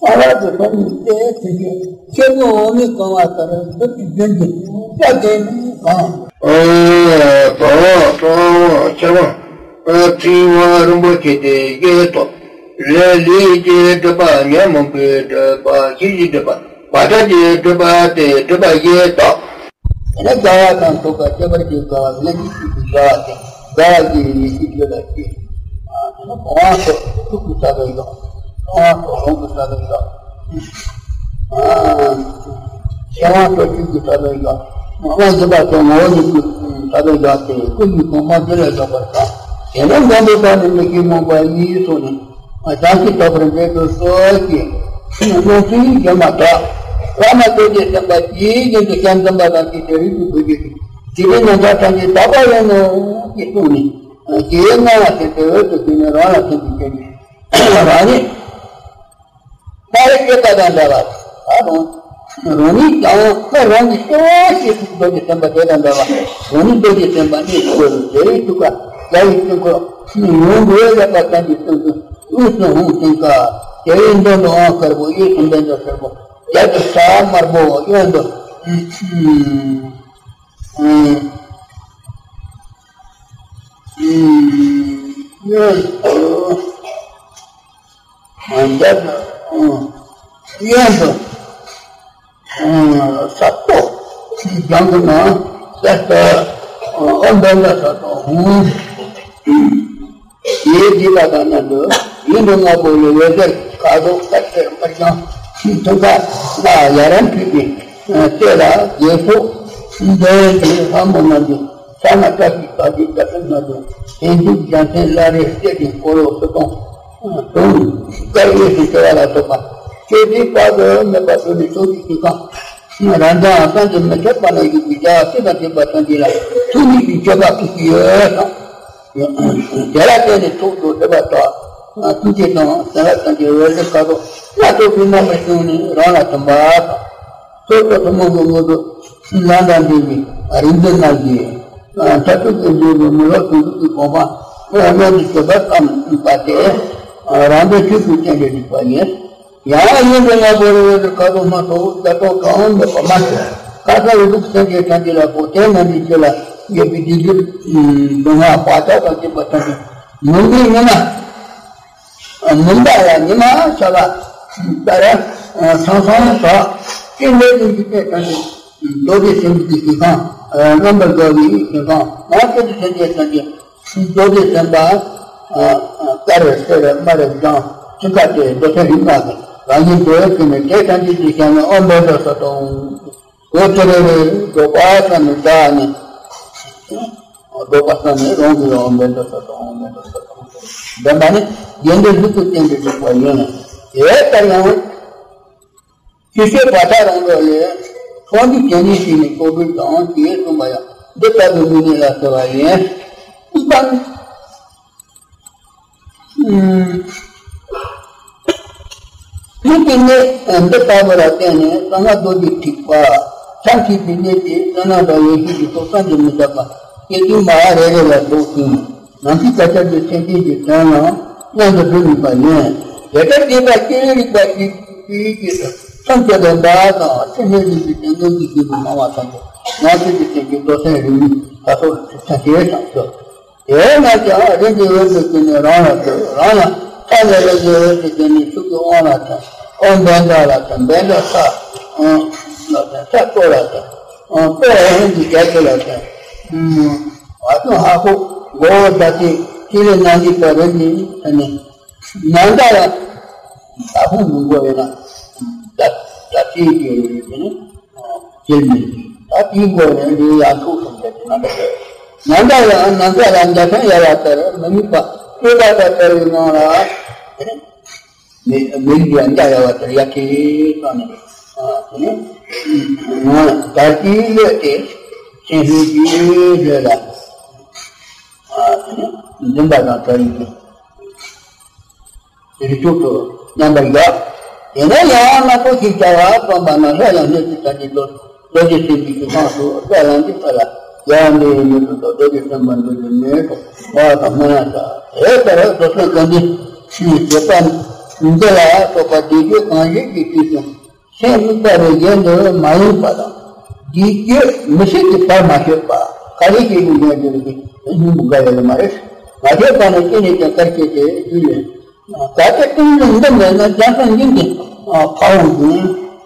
ཨ་རག་གི་སོང་ནས་བལྟས་ཚེ་ཆེ་ཆེ་བོ་འོ་མའི་གང་བ་ལྟར་བདུད་ཀྱི་རྒྱུན་གྱི་རྩ་དེ་ནི་གང་། ཨ་ཙོ་ཙོ་ཆེ་བ། ཨ་ཚིག་བ་རིན་པོ་ཆེ་དེ་བཞེས་ཏོ། ལས་ལས་ཀྱི་སྒྲིབ་པ་ཉོན་མོངས་པའི་སྒྲིབ་པ་ཤེས་བྱའི་སྒྲིབ་པ་བར་ཆད་ཀྱི་སྒྲིབ་པ་དེ་སྒྲིབ་པ་བཞེས་ཏོ། དེ་ནས་དགའ་བ་དང་སྡུག་པ་ཁྱད་པར་གྱི་དགའ་བ་ལས་ཀྱི་ཤེས་ཀྱི་དགའ་བ་དེ་དགའ་བ་ཀྱི་ཡེ་ཤེས་ཡོད་ལ་སྐྱེ། དེ་ནས་བུང་བ་སོགས་ཐུགས་ཀྱི་ས་ལ་ཡོད། བུང་བ་སོགས་ལོངས་ཀྱི་ས་ལ་ཡོད། ཨ་ཤེས་པ་སོགས་ཆོས་ཀྱི་ས་ལ་ཡོད། མ་སྒྱུ་མ་སོགས་ངོ་བོ་ཉིད་ཀྱི་ས་ལ་ཡོད་དེ་ཀུན་གྱི་གོང་མ་དེ་ལ་སོགས་པར་གང་། དེ་ནས་འཛམ་བུའི་བར་ནས་མི་ཤེས་རྨོངས་པ་གཉིས་སོགས་ནི། བྱང་ཆུབ་ཐོབ་པར་མཛད་དུ་གསོལ་ཞེས། སྣང་སྲིད་སྒྱུ་མ་དག་བླ་མ་རྡོ་རྗེ་སེམས་དཔའ་དེའི་རྒྱུན་དུ་ཞལ་འཛོམས་པ་དང་བཅས་ཏེ་རིགས་ཀྱི་བུ་རྒྱུད་ཀྱི་དེ་རིང་ནམ་མཁའ་ཐམས་ཅད་དག་པ་ཡིན་ནོ་ཞེས་གསུངས་ནས། དེའི་སྣང་བ་ཞིག་ཏུ་འོད་དུ་བྱུང་ནས་རང་ལ་ཐིམ་པའི་སྐད་ཅིག་རང་ཉིད། ཕ་རི་སྐྱེས་པ་དང་འདྲ་བ་ད་རུང་། རང་ཉིད་ཀྱང་ཁོ་རང་གི་སྐྱེ་བོ་ཞེས་གསུངས་རྡོ་རྗེ་སེམས་དཔའ་དེ་དང་འདྲ་བ་རང་ཉིད་རྡོ་རྗེ་སེམས་དཔའ་ནི་འཁོར་དེ་རིང་ཐུགས་ཀ་རྒྱ་ཡི་སྤྲིན་འཁོར་ཡོངས་སུ་ཡོད་པ་ཙམ་གྱི་སྟེང་དུ་དབུས་སུ་ཧཱུྃ་ཤིང་ཀ་དེ་ཡི་མདུན་དུ་ཨོཾ་དཀར་པོ་གཡས་སུ་བཻ་ཌཱུརྱ་སེར་པོ་རྒྱབ་ཏུ་ས་དམར་པོ་གཡོན་དུ་གཡོན་དུ། གཡོན་དུ། ས་ཐོག་སྦྱང་གི་ན་ས་ལྟ་ཨོ་འདོན་ལ་ས་ཐོག་ཧཱུྃ། ཡེ་བགྱིས་པ་དང་མཉམ་དུ་ཡིད་འདི་ལྔ་པོ་ལས་འོད་ཟེར་ཁ་དོག་དཀར་སེར་དམར་ལྗང་མཐིང་ཁ་ལ་ཡ་རབས་འཁྲིགས་པའི་ལྟེ་ལ་རྒྱལ་སྲས་འདི་ཡི་ལྷ་མོ་རྣམས་ཀྱི། ས་ན་བཀྲ་ཤིས་པ་དེ་བཀྲ་ཤིས་ལྔ་བདོ་ཞིང་འཇུག་རྒྱལ་མཚན་བླ་རེ་སྲས་ཀྱི་འཁོར་ལོ་སུ་གཏོང་དུང་དཀར་དབུས་སུ་བྱེ་བ་ལ་སོགས་པ་ཆོས་འདི་དཔག་ཏུ་མེད་པ་བསྡུས་ནས་ཕྱོགས་བཅུའི་ཆོས་ཁང་རབ་འབྱམས་བསམ་གྱིས་མི་ཁྱབ་པ་ན་བཞུགས་པའི་རྒྱལ་བ་སྲས་དང་བཅས་པ་ཐམས་ཅད་ལ་ཐུགས་ཉིད་ཀྱི་སྤྱོད་པ་ཀུན་གྱི་ཡོད་དང་། དེ་ལ་བརྟེན་ནས་ཐུགས་སུ་འདོད་པ་དག་ཐུགས་རྗེ་དང་བྱིན་རླབས་ཐམས་ཅད་འོད་ཟེར་དཀར་པོ་སྣ་ཚོགས་པའི་རྣམ་པར་བྱུང་ནས་རང་ལ་ཐིམ་པ་དང་། སོ་སོ་ཐུན་མོང་གི་དངོས་གྲུབ་ལམ་དང་ལྡན་པའི་རིག་འཛིན་རྣམས་ཀྱིས་མཐར་ཐུག་གི་འབྲས་བུ་མི་སློབ་ཟུང་འཇུག་གི་གོ་འཕང་མངོན་དུ་གྱུར་པ་ཙམ་པ་སྟེ། རང་འདོད་ཆོས་ཀྱི་རྟེན་འབྲེལ་རིགས་པ་ཡིན། ཡང་ཡིན་པའི་ལྔ་པོ་རི་བོ་དུ་ཁ་དོག་སྣ་ཚོགས་བརྒྱ་སྟོང་གྲངས་མེད་པ་མ་ཟད་ཁ་སང་རི་དྲུག་སེམས་ཅན་ཐམས་ཅད་ལ་གོ་དེ་རྣམས་ཀྱི་རྒྱུད་ལ་ཡོད་པའི་སྡིག་སྒྲིབ་སྡུག་བསྔལ་བག་ཆགས་དང་བཅས་པ་ཐམས་ཅད་མུན་པའི་ཉི་མ། མུན་པ་ལ་ཉི་མ་ཤར་བ་ལྟར་སང་སང་དག་ཅི་འདྲའི་འཇིག་རྟེན་ཐམས་ཅད་རྡོ་རྗེ་སེམས་ཀྱི་ཞིང་ཁམས་རྣམ་པར་དགའ་བའི་ཞིང་ཁམས་མ་སྐྱེས་དུ་སེམས་ཅན་ཐམས་ཅད་རྡོ་རྗེ་སེམས་དཔའ་ ཀ་རེ་སེ་རེ་མ་རེ་སྦྱང་ཚིག་ཁ་དེ་མདོ་ཚན་རིག་པ་གི་རང་བཞིན་མདོ་ཡོད་ཀྱི་ནི་དེ་ཐམས་ཅད་ཀྱི་ཞལ་ནས་ཨོ་འབད་དོ་ས་དང་། གོ་ཏི་རེ་རེ་འགྲོ་པ་ས་ནི་ད་ནི། འགྲོ་པ་ས་ནི་རང་གི་ཨོ་འབད་དོ་ས་དང་ཨོ་འབད་དོ་ས་དང་། འདི་མ་ནི་དགེ་འདུན་ལུགས་ཀྱི་རྟེན་དུ་གྲུབ་པ་ཡིན། དེ་ལྟར་ཡང་། ཤེས་བྱའི་བར་མཐའ་རང་ལུགས་ལས། ཚོགས་འདུས་དེ་ཉིད་ཞིག་ནི་ལྐོག་གྲུབ་དང་ཞེས་གསུངས་པ་ཡང་འདི་ལྟ་བུའི་དངོས་གནས་ལ་ཟེར་བ་ཡིན། གཅིག་པ་ནི། ལུགས་ཀྱི་གནས་འདི་ལྟ་བུ་ལ་བརྟེན་ནས་གསང་སྔགས་རྡོ་རྗེ་ཐེག་པ་ཐམས་ཅད་ཀྱི་གནས་དེ་བསོད་ནམས་དང་ཡེ་ཤེས་ཀྱི་ཚོགས་བསམ་གྱིས་མི་ཁྱབ་པ་སྐྱེ་དུས་མ་རེ་རེ་ལ་རྫོགས་ཤིང་། ནམ་མཁའི་བརྒྱ་ཁྱབ་ཀྱི་སེམས་ཅན་གྱི་དོན་ལའང་མངོན་དུ་འགྲུབ་ནུས་པ་ཡིན། དེ་ལྟར་བྱས་པ་སྤྱིར་རིག་པ་ཞིག་གིས་ཀྱི་ཐམས་ཅད་ལས་འདའ་བ་དང་ཕྱི་སྣོད་རིག་པའི་དོན་ལྡན་གྱི་སྐྱེས་བུ་སྣང་བ་ཐམས་ཅད་ནང་བཅུད་ཀྱི་སེམས་ཀྱི་རྡོ་སེམས་རིག་མིན་ད་སོགས་ཐམས་ཅད་དང་ཞོག་དེས་ན་ཀྱང་རིགས་ཀྱི་འོད་དུ་བྱས་ནས་རང་ལ་འགྲོ། རང་ལ་ཐ་ནས་རིགས་ཀྱི་འོད་དུ་བྱས་ནས་ཕྱུག་གི་དབང་ལ་ཐལ། ཨོ་འབད་འདོད་ལ་ཐལ། འབད་འདོད་ས་ལ་ཐལ། ས་ལྟོ་ལ་ཐལ། ལྟོ་ཧན་གྱི་རྒྱ་ཆེ་ལ་ཐལ། ཨ་ཙུ་ཧ་ཧོ་མགོ་བོ་ད་ཅི་ཅི་ལས་ནང་གི་པ་རེད་ནི་ཐ་ནས་ནང་ད་ལ་ད་ཧུ་མི་མགོ་ཡིན་ན་ད་ད་ཅི་གི་རེད་ནི། ཅིར་མིན་གྱི། ད་དེའི་སྒོ་ནས་འདི་ཡང་ཐུགས་སུ་འདེབས་ཀྱི་མ་འདུག་ནམ་ཟླ་ཡང་ནམ་ཟླ་ལ་འཇའ་ཚོན་ཡལ་བ་ལྟར་མི་དམིགས་པ་སྤྲོས་པ་དང་བྲལ་བའི་ངང་ལ། མི་མི་རིགས་ལ་འཇའ་ཡལ་བ་ལྟར་ཡར་ཐོན་བཏང་ནས། ད་ལྟའི་བློས་ཏེ་ཤེས་ལྷོད་ཀྱི་ལས་ལ་འཛིན་པ་དང་བྲལ་བའི། རིགས་དྲུག་ཏུ་མཉམ་པར་བཞག་དེ་ནས་ཡང་སྣ་ཚོགས་ཤིག་བྱ་བ་སྟོན་པ་ན་སླར་ཡང་སྣོད་བཅུད་དང་གཅིག་ཏུ་རྡོ་རྗེ་སེམས་དཔའི་གི་སྟེང་དུ་སྐྲ་ལངས་ཀྱི་ས་ལ་ཡང་འདི་ཡི་མི་སུ་དང་རྡོ་རྗེ་སེམས་དཔའ་འདུ་བའི་མེ་ཏོག་བ་དང་སྨན་ལ་བྱ། དེ་ལྟར་རྡོ་སེམས་དགའ་ལྡན་ཞེས་བྱེད་པ་འདི་ལ་སོགས་པ་བཟླས་བརྗོད་གང་བྱེད་ཀྱི་དུས་སུ། སེམས་དམིགས་པ་ལས་གཞན་དུ་མ་ཡེངས་པ་དང་། བཟླས་བརྗོད་མི་སྲིད་ཀྱི་བར་མ་ཆོད་པ། ག་རེ་བྱེད་དགོས་ཡང་དེ་ལ་སྙིང་པོ་འགའ་ཡོད་ལ་མ་རེད། མ་ཆོད་པ་ནི་ཅི་ནས་ཀྱང་གར་བྱེད་དེ་དུས་ལས། ད་ལྟའི་ཏིང་འཛིན་འདི་མེད་ན་རྒྱ་མཚོ་སྙིང་གི་ཕ་བོང་གི་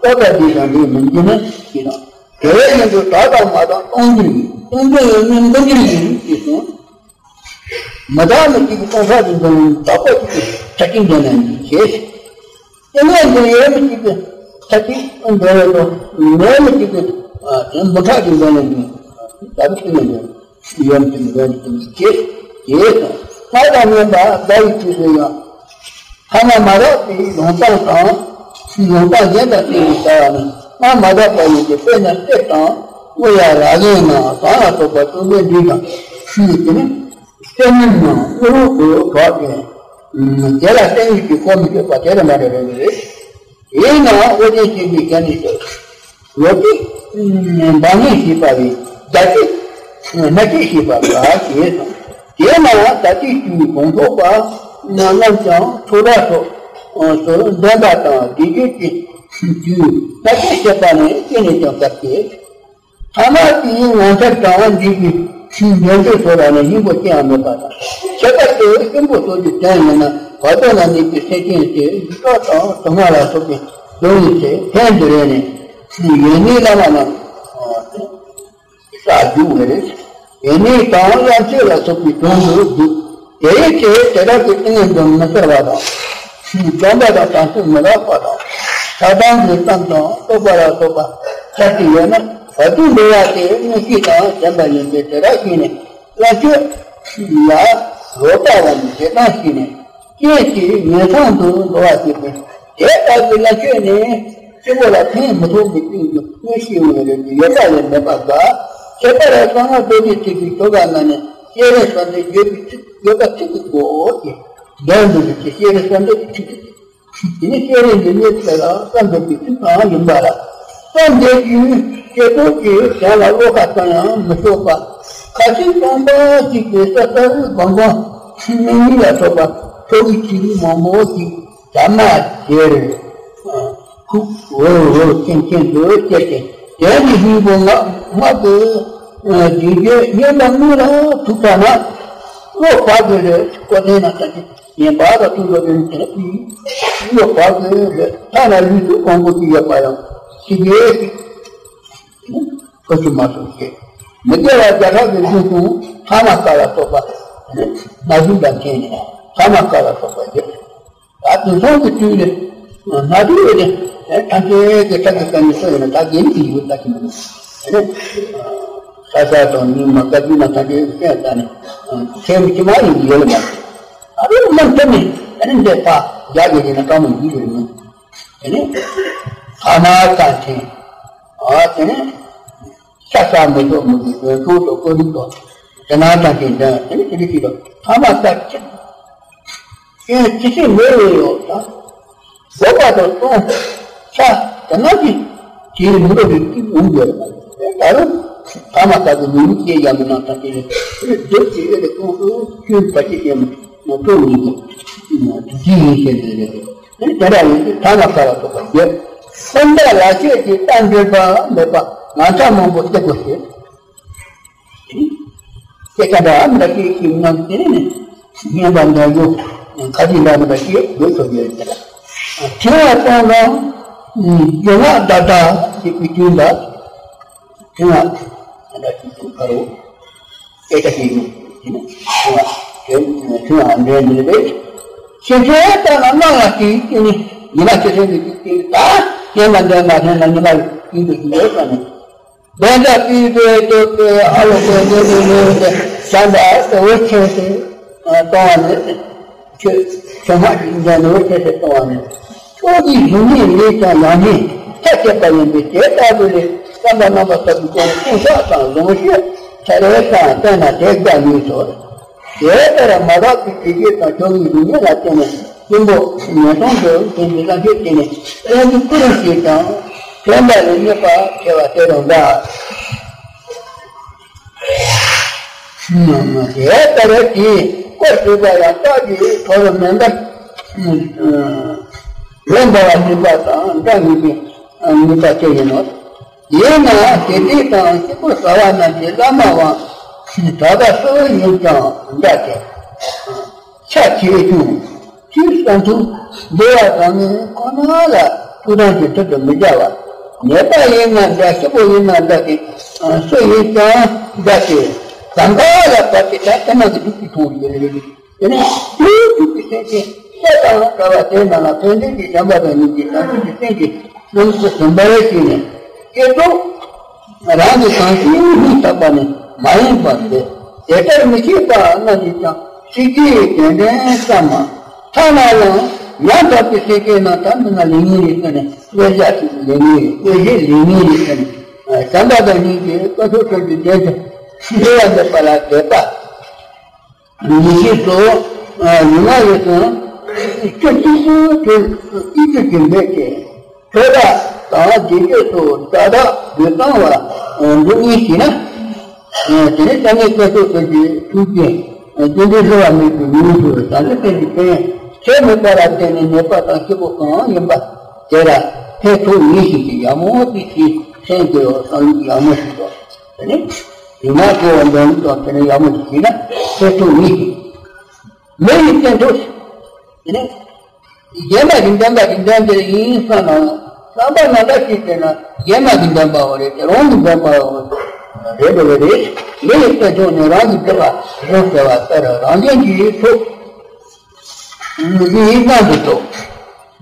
ལྟོ་ལྟ་དུས་དང་འདི་མིན་གྱི་ན་ཞེས་དང་། དེ་བས་ཡིན་དུས་དག་དང་མ་དག་སྟོང་འགྱུར་ཡིན། ཏིང་འཛིན་ཡོད་མིན་འདི་འགྱུར་ཡིན་ཞེས་གསུངས། མི་རྟག་མི་གཅིག་གི་སྟོང་ཕྲག་གི་འདོད་ལན་དག་པ་གཅིག་གི་ཆ་རྐྱེན་ལྡན་ནས་ཡིན་ཞེས། ཏིང་ངེ་འཛིན་ཡོད་མི་གཅིག་གི་ཆ་རྐྱེན་འདོད་ལན་དང་མེད་མི་གཅིག་གི་དེ་འབུམ་ཕྲག་གི་འདོད་ལན་ཡིན། ད་རེས་ཏིང་ངེ་འཛིན་ཡོད་མི་གཅིག་འདོད་ལན་ཡིན་ཞེས་ཞེས་དང་། ལྷ་དང་མཉམ་པ་དགའ་བའི་དུས་སུ་ཡང་། ཐ་ན་མ་རག་པའི་ལོང་སྤང་དང་། ལོང་སྤང་གཞན་དང་བསྟུན་པའི་བྱ་བ་ནི་སྔར་མ་དག་པ་ཡིན་ཏེ། དཔེར་ན་གསེར་དང་དངུལ་ཡང་རག་གིན་ན་ཟངས་ལ་སོགས་པ་བཙུགས་པའི་འདུས་དང་ཞུས་ཏེ་ནི། གསེར་དངུལ་རྣམས་དངུལ་རོགས་སུ་གྲགས་ཏེ། དེ་ལ་གསེར་དངུལ་གྱིས་གོ་མི་ཆོད་པ་དེ་ལ་མ་རེ་རེ་རེད། དེས་ན་ཨོ་རྒྱན་ཆོས་ཀྱི་ཞལ་ནས་ལོ་ཏིག་འབངས་ངན་ཞེས་པ་ཡི་རྒྱ་ཆེ་སྣ་ཆེ་ཞེས་པ་ལ་ཞེས་སོ། དེས་ན་ད་ལྟའི་དུས་གོང་ཐོག་པ་རྣམས་ཀྱང་ཚོགས་བསགས་སོགས་སུ་འདོན་པ་དང་བཟླས་བརྗོད་ཀྱི་རྒྱུ་ད་ལྟའི་བཤད་པ་ནི་ཅི་ནས་ཀྱང་གལ་ཏེ། ཐ་མ་དེའི་ངོ་མཚར་དྲང་བ་འདི་གི་ཕྱིའི་འདོན་སྤྲོས་སོགས་ལ་ནི་སྙིང་པོ་ཅི་ཡང་མེད་པ་དང་། ཁྱད་པར་དུ་གསོན་པོ་སོགས་ཀྱི་དོན་ཡིན་ན་བར་དོ་ན་གནས་པའི་སེམས་ཅན་དེ་ཡིག་བྲག་དང་དུག་ལྔ་ལ་སོགས་པའི་སྡུག་བསྔལ་ཆེ་ཕན་དུ་རེ་ནས་ཡོན་གནས་བླ་མ་རྣམས་ས་རྒྱུ་བས་རེད། ཡོན་གནས་དང་བླ་མཆོད་ལ་སོགས་པའི་དོན་དུ་འདུག་དེའི་ཚེ་དེ་དག་གི་ཏིང་ངེ་འཛིན་མི་གསལ་བ་དང་། སྡོམ་པ་དང་དམ་ཚིག་མི་རག་པ་དང་། ཆགས་སྡང་གི་གཏམ་དང་རྟོག་པ་ལ་སོགས་པ་ཆགས་ཀྱི་ཡོད་ན་བར་དོའི་འགྲོ་བ་དེ་དངོས་གཞི་དང་ལྡན་པ་ཡིན་པས་དེ་དག་གིས་ནི་བླ་མཆོད་ལ་རོ་ལྟ་བ་ནི་ཞེ་སྡང་ཞིག་ནས་སྐྱེས་ཏེ་ངན་སོང་དུ་འགྲོ་བ་ཞིག་ཏུ་དེ་ལྟ་བུའི་བླ་མཆོད་ནི་སྤྱི་བོ་ལ་ཕན་མི་ཐོགས་པའི་སྟེང་དུ་དངོས་གཞི་ཡོད་རེད་ཡོད་པ་ལས་མེད་པ་དགའ། ཁྱད་པར་གསང་སྔགས་རྡོ་རྗེ་ཐེག་པའི་ཆོ་ག་ན་ནི་སྤྱན་རས་གཟའ་འདི་བརྗོད་པའི་ཚིག་བརྗོད་པ་ཚིག་གི་སྒོ་ཞེས་འདོན་འདོད་ཀྱི་སྤྱན་རས་གཟའ་འདི་ཚིག་གི་དེ་ནི་སྤྱན་རས་གཟིགས་ལས་ཚེ་ལ་བསམ་འདོད་པའི་ཚིག་གང་ཡིན་པ་ལ། བསམ་འདོད་ཀྱི་སྐྱེ་བོ་གི་གཞན་ལ་བློ་ཁ་ཙམ་ཡང་མི་གཏོགས་པ། ཁ་ཅིག་སྟོང་པ་གཅིག་གི་ས་ལྟ་བུའི་སྒང་སྒང་ཤིང་མིག་གཉིས་ལ་སོགས་པ་ཁྲོ་བོའི་ཁྱི་རིགས་མང་པོ་ཞིག་དར་མ་དེར་ཁུག་འོད་འོད་ཅན་ཅན་དུ་སྐྱེས་ཏེ། དེ་ནི་སྙིང་པོ་ངག་ངག་ཏུ་བཟླས་བརྗོད་སྙན་པ་དངོས་ལ་ཐུག་པ་ན། བློ་བག་གི་རེད་ཀོ་ཐེན་ན་ལྟ་ཅི། ངན་པ་དང་བཅུ་འགྲོ་དོན་དེ་ནི་བློ་བག་གི་རེད། ཐ་ན་ལུས་སྲོག་གང་པོ་ཅིག་ཡོད་པ་ཡང་ཞིག་གེ་ཞིག་ཁོ་ཆུ་མ་སོང་ཞེས་མི་དགེ་བ་བརྒྱ་ཕྲག་གི་རྒྱུ་དང་ཐ་མ་ཀ་ལ་སོགས་པ་ན་གཞུང་དང་མཁྱེན་ནས། ཐ་མ་ཀ་ལ་སོགས་པ་བརྗོད། ད་དེང་སང་གི་དུས་ནི་སྣ་དུ་ཡོད་ནི་ཐམས་ཅད་ཀྱི་ཐག་གི་ཀ་ནི་སུ་ཡིན་ན་ད་དགེ་འདུན་གྱི་ཡུལ་ལྟ་གི་མི་འདུག་ཨ་ནི་ས་ས་དང་ཉི་མ་བཀའ་བརྒྱུད་ན་ཐམས་ཅད་ཀྱི་ལྟ་ནི་ཁྱེད་མི་ཁྱི་མ་ཡིན་གྱི་ཡོད་ལ་མ་ཨ་རེ་མ་མཐུན་ནི་ཨ་ནི་འདི་ཕ་རྒྱ་གི་ཡིན་ན་བཀའ་མོ་ཡིན་གྱི་མི་ཨ་ནི་ཐ་མ་ཀ་ཆེན་ཨ་དེ་ནི། ཤ་ཟ་མི་ཆོག་མི་དགོས་དོན་ཚོགས་དང་ཀོ་རིམ་དང་དེ་ན་དང་དེ་འདྲ་དེ་ནི་དེ་ནི་ཞིག་ལ་ཐ་མ་ལྟར་ཅི། ཀྱེ་ཅི་སྲིད་མེད་པའི་ཡོད་ད། བཟོད་པ་དང་གཏོང་ཆ་དེ་ན་ཅི་ཅིའི་མི་འགྲོ་བའི་སྐྱིད་འོང་དགོས་ད་རུང་ཐ་མ་ལྟར་གྱི་མི་ཡུལ་སྐྱེ་ཡ་མི་སྣང་ཐ་དེ་ནི་སྡུག་ཅིག་ཨེ་དེ་གཏོང་དུ་ཁྱོད་བ་ཅི་ཡང་མི་གཏོང་མི་དགོས་དེ་ཡིན་ཞེས་ཟེར་རེད། དེ་འདྲ་ཡིན་དུས་ཐ་མ་ལྟར་བ་ཐོབ་པར་འགྱུར། སེམས་དཔའ་ལ་ཆོས་ཀྱི་རྟ་འདྲེན་པ་མེད་པ་ང་ཚ་མང་པོ་སྟེར་དགོས་ཟེར། སྐྱེ་ཀ་འདྲ་འདྲ་ཞིག་གི་ངང་དེ་ནས་སྙན་པ་འདྲ་ཡོད་ཁ་ཅིག་འདྲ་འདྲ་ཞིག་དགོས་ཐུབ་ཡོད་ཟེར། ཕྲེང་བ་སྟོང་དང་རྒྱུ་ངག་བདག་བདག་ཞིག་གི་རྒྱུན་ལ་ཕྲེང་བ་འདྲ་ཞིག་ཁ་རུ། སྐད་ཆ་བཤད་རྒྱུ། དེ་ནི་ཁྱོད་ཁྱོད་ཨ་འདྲའི་འདི་རེད། ཁྱེད་ཚོའི་ལྟ་ན་སྣང་ལ་དེའི་སྐྱེ་ནི་ཉི་མ་ཁྱེད་ཚོའི་འདི་སྐྱེ་ནི་ད་སྐྱེ་མ་འདོད་མ་ཐོན་ན་ཉི་མ་ཡིན་དུ་ཡོད་ས་ནི། བདེན་པ་སྤྲུལ་པའི་སྟོབས་ཀྱིས་ཨ་ལོ་ཀོ་འདི་འདི་ལོས་འདི་བྱམས་པ་ལྟ་བུ་ཁྱེད་ཚོས་གཏོང་བ་ནི། ཆོས་ཆོས་སྨྲ་ཞིག་འདྲ་ནོར་ཆེ་ཆེ་གཏོང་བ་ནི། ཕྱོགས་ཀྱི་གཞུང་ནས་ལས་ཀྱང་ཡང་ནས་ཐ་ཆད་པ་ཡིན་པས་དེ་ལྟ་བུ་ལས་བསམ་པ་རྣམ་པ་ལྟ་བུ་ཀུན་ཀུན་བསགས་དང་ལོངས་སྤྱོད་ཚར་རེ་དང་བསྟན་ན་དེ་དགའ་ནུས་སོ། དེ་ལྟར་མ་དག་པའི་དེ་སྐད་དང་ཕྱོགས་ཀྱི་གཞུང་ནས་ལ་བརྟེན་ནས་གཏུམ་པོ་ངན་སོང་དུ་འཛིན་པའི་ལམ་ཁྱེར་བྱས་ནས་གཡང་གི་སྐུ་རུ་ཞིག་དང་བསྟན་པ་ལས་གནོད་པ་ཆེ་བ་དེ་དང་འདྲ། དེ་ལྟར་དེའི་སྐོར་བརྗོད་པ་ཡང་རྟགས་ཀྱི་ཐོག་ལ་མེ་འབར། ལས་འབར་བ་སྨིན་པ་དང་འདྲ་མིན་པའི་ནུས་པ་ཅན་ཡིན་ནོ། ཡིན་ནའང་དེ་དུས་དང་སྐྱེ་བོ་ཟ་བ་རྣམས་ཀྱི་བླ་མ་དབང་གྲགས་པ་སུ་ཡིན་ཀྱང་འདྲ་སྟེ། ཆ་ཆེ་ཆུང་། ཆོས་གསང་ཐུབ་འདུལ་བ་དང་ནི་ཁོ་ན་ལ་ཐུགས་དམ་གྱི་ཚུལ་དུ་མི་བྱ་བ། ནད་པ་ཡིན་ན་འདྲ་སྐྱིད་པོ་ཡིན་ན་འདྲ་སྟེ། སུ་ཡིན་ཀྱང་འདྲ་སྟེ། གང་ག་ལ་བབས་ཏེ་ད་ལྟ་མ་གི་སྡུག་གི་མཐོང་རྒྱུ་རེད། དེ་ནས་དུས་གཅིག་གི་སེམས་ཅན་ས་དང་བྲལ་བ་དེ་རྣམས་ལ་ཕན་བདེ་གི་བྱམས་པ་དང་སྙིང་རྗེ་དང་ཆོས་ཀྱི་སེམས་ཀྱི་རྣམ་ཤེས་ཟིན་པར་བྱས་ནས་སྐྱེ་སྟོབས། རང་གི་གང་ཞིག་སྙིང་ཐག་པ་ནི་མ་ཡིན་པར་ཏེ། དེ་ལྟར་མི་ཤེས་པ་རྣམས་ཀྱིས་ཀྱང་ཚིག་གི་རྒྱན་ལྡན་ཙམ་མ་ཐ་ན་ཡང་ཉམས་དག་པའི་སེམས་ཅན་རྣམས་ད་མི་ན་ལེགས་ཉེས་རེ་ཟེར་ནས་དཔེ་བཞག་ཅིག་ལེགས་ཉེས་རེ་དཔེ་བཞག་ལེགས་ཉེས་རེ་ཟེར་ནས་བྱམས་པ་དང་སྙིང་རྗེ་དཀོན་མཆོག་གསུམ་གྱི་དོན་དུ་འབྲེལ་བ་འདེབས་པ་ལ་དད་པ། ཉེས་བྱས་སོ། ཉི་མ་ཡོད་ཙང་སྐྱོ་གཅིག་ཏུ་དེ་ཨི་ཙི་གི་འབད་དེ། ཐོས་པ་དང་བདེ་སྤྱོད་སོགས་ཛ་དྲག་དགོས་གཙང་བ་འདི་གཉིས་བྱས་ན། དེ་ནས་དཀའ་ངལ་སྐྱོ་ཤོས་ཀུན་གྱི་ཐུགས་རྗེ་རྒྱུ་འབྲས་བསླུ་བ་མེད་པའི་ངོ་བོ་བྱང་ཆུབ་སེམས་ཀྱི་དོན་ཆེ་མེད་པ་ལ་བརྟེན་ནས་ནད་པ་དང་སྐྱིད་པོ་གང་ཡིན་པ་དེ་ལ་ཕན་ཐོགས་ངེས་ཤིག་གི་ཡག་མོ་དེ་ཤེས་སེམས་ཀྱི་བསམ་ཡག་མོ་ཞིག་དང་དེ་ནས། དེ་ན་ཁོ་བ་འདོན་དང་དེ་ནས་ཡག་མོ་ཞིག་བྱས་ན་ཚེ་ཐུང་ནི། མི་ཡི་བསྟན་ཐུབ། དེ་ནས་རྗེས་མ་གི་འདོན་པ་གི་འདོན་དེ་ཡིན་བསམ་ན་བསམ་པ་ན་འདྲ་ཞིག་བྱས་ན་རྗེས་མ་གི་འདོན་པའོ་རེད་དེ་རང་གི་འདོན་པའོ་རེད་འདོད་པ་རེད། མི་ཡི་བསྟན་ཐུབ་ནས་རང་གི་འདོན་པ་གཞུང་ཟེར་བ་ལྟར་རང་བཞིན་གྱིས་ཐུབ། མི་ཡི་རྣམ་དུ་ཐུབ།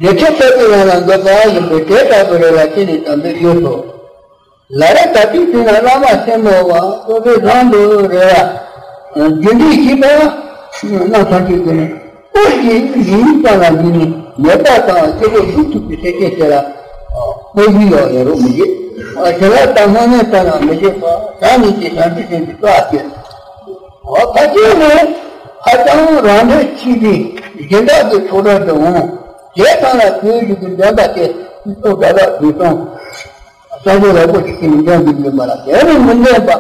ལས་ཁྲིམས་དཔེ་དེ་ཡང་ལ་འདོད་པ་ཡིན་པས་དེ་ལྟ་བུ་རེ་ལ་ཅི་ནས་དམ་པའི་རྒྱུ་ཐོབ། ལ་རེ་ད་ལྟའི་དུས་ན་བླ་མ་སེར་མོ་བ་སོ་སོའི་རང་དུ་རེ་བ། རྒྱུ་འབྲས་ཤེས་པ། རྣམ་ཐར་གྱི་དགོས་ནས་སྐོར་གྱི་ཡིན་ཙམ་ལ་འདི་ནི་ནད་པ་དང་སྐྱེ་བོ་སྡུག་ཐུག་པའི་སེམས་ཅན་དེ་ལ་སྐོར་གྱི་ཡོག་ཡོད་རོགས་མི་བྱེད། དེ་ལ་ད་སྔོན་ནས་ལྟ་ན་མི་བྱེད་པ་ད་ནི་ཀྱི་བྱང་ཆུབ་སེམས་ཀྱི་རྩ་བ་བཅད། ཕ་སྐད་ནི་ཧ་ཅང་རང་འདོད་ཆེ་བའི་སྦྱིན་བདག་གི་ཚོགས་གྲལ་དུ་འོང་། དེ་ཚང་ལ་བོད་བཞུགས་ཀྱི་འདོན་པ་དེ་ཚོགས་གྲལ་ལ་བོད་སྟོང་། གསང་སྤྱོད་རོགས་པོ་ཞིག་གིས་འདོན་གྱི་ཡོད་པ་ལ་དེ་ནི་མི་འདོན་པ།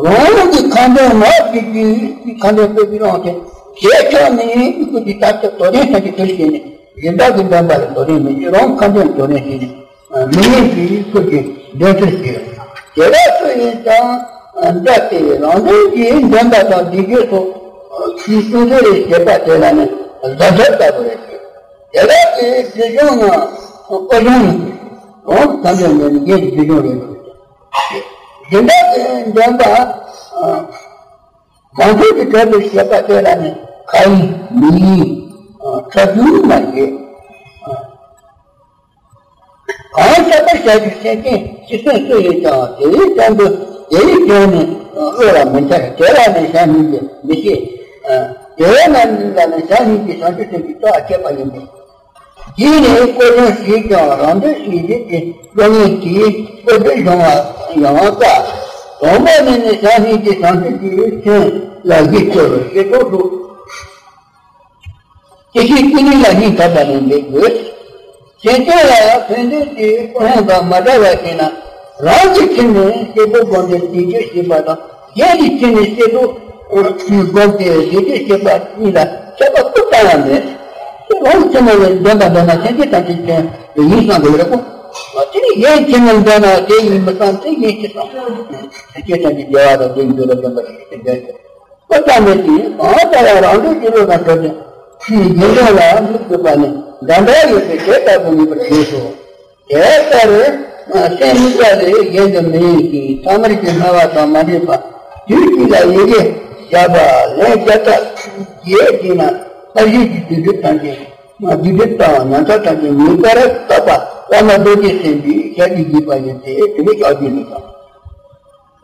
རང་གི་ཁ་འདོན་མ་བྱེད་ཀྱི་ཁ་འདོན་སྤེལ་གྱི་རང་དེ་དེ་ཆགས་ནས་ཨི་ཁུ་དེ་ལྟར་དུ་དོ་དན་ཐད་ཀྱི་དོན་བྱས་ནས་སྦྱིན་བདག་གི་འདོན་པ་ལ་དོ་དན་མི་བྱེད་རང་གི་ཁ་འདོན་དོ་དན་བྱས་ནས་མི་ཉན་པའི་ཚུལ་གྱིས་འདོན་ཚུལ་བྱེད། དེ་ལ་སུ་ཡིན་ཀྱང་འདྲ་སྟེ་རང་དོན་གྱི་འདོན་པ་དང་བདེ་སྐྱིད་སོགས་ཀྱི་སུན་གཙེར་རེ་བྱེད་པ་དེ་ལ་ནི་གཟབ་གཟབ་ལྟ་བུ་རེད། དེ་དག་གི་སྒྲིབ་སྦྱོང་ངམ་སྐུ་སྦྱོང་ཡིན། གོང་དུ་དམ་པའི་ནས་ནི་རྒྱན་གྱི་སྒྲིབ་སྦྱོང་རེད། སྦྱིན་བདག་གི་འདོན་པ་མང་ཚོགས་ཀྱི་གྲལ་དུ་བྱེད་པ་དེ་ལ་ནི་ ཁ་ཡིན་མིག་ཡིན། ཨ། ཁྲག་རྒྱུན་མ་བྱེད། ཨ། གང་ཤ་སྟག་བྱ་རྒྱུ་སེམས་ཅན་ཅི་སེམས་སུ་ཡོད་ཀྱང་དེའི་སྟེང་དུ་དེའི་དོན་ནི་བློ་ལ་མི་འཆར། དེ་ལ་ནི་བྱ་སྙིང་རྗེ་མི་ཤེས། ཨ། དེ་ལ་ནི་ལ་ནི་བྱ་སྙིང་རྗེ་བྱང་ཆུབ་སེམས་ཀྱི་རྩ་བ་བཅད་པ་ཡིན་པས། འདིས་ནི་བསྐོ་བཞག་ཞེས་ཀྱང་རང་འདོད་ཞེས་བརྗོད་ཀྱི་བློ་ངན་གྱིས་བསྐོ་བཞག་བྱུང་བ་ཡང་དཀའ། དང་པོ་ནི་ནི་བྱ་སྙིང་རྗེ་བྱང་ཆུབ་ཀྱི་སེམས་ལ་གཞི་བཅོལ་ཞེས་གྲོགས་སུ། སྐྱེ་ཤི་ཀུན་ནས་ལ་སྙིང་ཐག་པ་ནས་འབད་དགོས། སེམས་ཅན་ལ་ཡང་ཕན་འདོད་ཀྱི་ཀུན་སློང་དང་མ་བྲལ་བར་བྱས་ན། རང་གི་ཁྱིམ་ནས་སྐྱེ་བོ་བསྒོམས་ཏེ་བཟོད་གཅོད་བྱེད་པ་དང་། གཞན་གྱི་ཁྱིམ་ནས་སྐྱེ་བོ་བསྒོམས་ཏེ་བཟོད་གཅོད་བྱེད་པ་གཉིས་ལ་ཁྱད་པར་སྤུ་ཙམ་ཡང་མེད། རང་གི་ཁྱིམ་ནས་འདོན་པ་འདོན་ན་སེམས་ཅན་ཐམས་ཅད་ཀྱང་ཡིན་བསམ་དགོས་རེད་གོ། དེ་ནི་གཞན་ཁྱིམ་ནས་འདོན་ན་དེ་ཡིན་མི་བསམ། དེ་ཡིན་ཅི་བསམ། སེམས་ཅན་ཐམས་ཅད་བདེ་བ་དང་བདེ་འགྲོ་ལ་འདོན་པ་ཞིག་ཏུ་འདོན་ཅིང་། ཁོ་ཙམ་མིན་ཏེ་གང་ལྟར་ཡང་རང་འདོད་ཀྱི་བློ་དང་འགྲོགས་ཏེ་ཕྱིའི་དགེ་འདུན་ལ་མི་གུས་པ་ནི་འདྲ་འདྲ་ཡོད་པས་དེ་ལྟ་བུ་ངེས་པར་བྱེད་དོ། དེ་ལྟར་སེམས་དམིགས་པ་ལས་གཞན་དུ་མི་གཡེང་ཞིང་ཐ་མལ་གྱི་སྣང་བ་དང་མ་འདྲེས་པ་དུས་གཅིག་ལ་ཡི་གེ་བརྒྱ་པ་ལན་བརྒྱ་རྩ་བརྒྱད་བགྱིས་ན་ཕར་ཕྱིན་གྱི་སྡིག་སྒྲིབ་ཐམས་ཅད་སྡིག་སྒྲིབ་དང་ཉམས་ཆག་ཐམས་ཅད་ངེས་པར་དག་པ་བླ་མ་རྡོ་རྗེ་སེམས་དཔའི་ཞལ་གྱིས་བཞེས་པ་ཡིན་ཏེ། དེ་ནི་ཕྱག་རྒྱའི་ལུགས་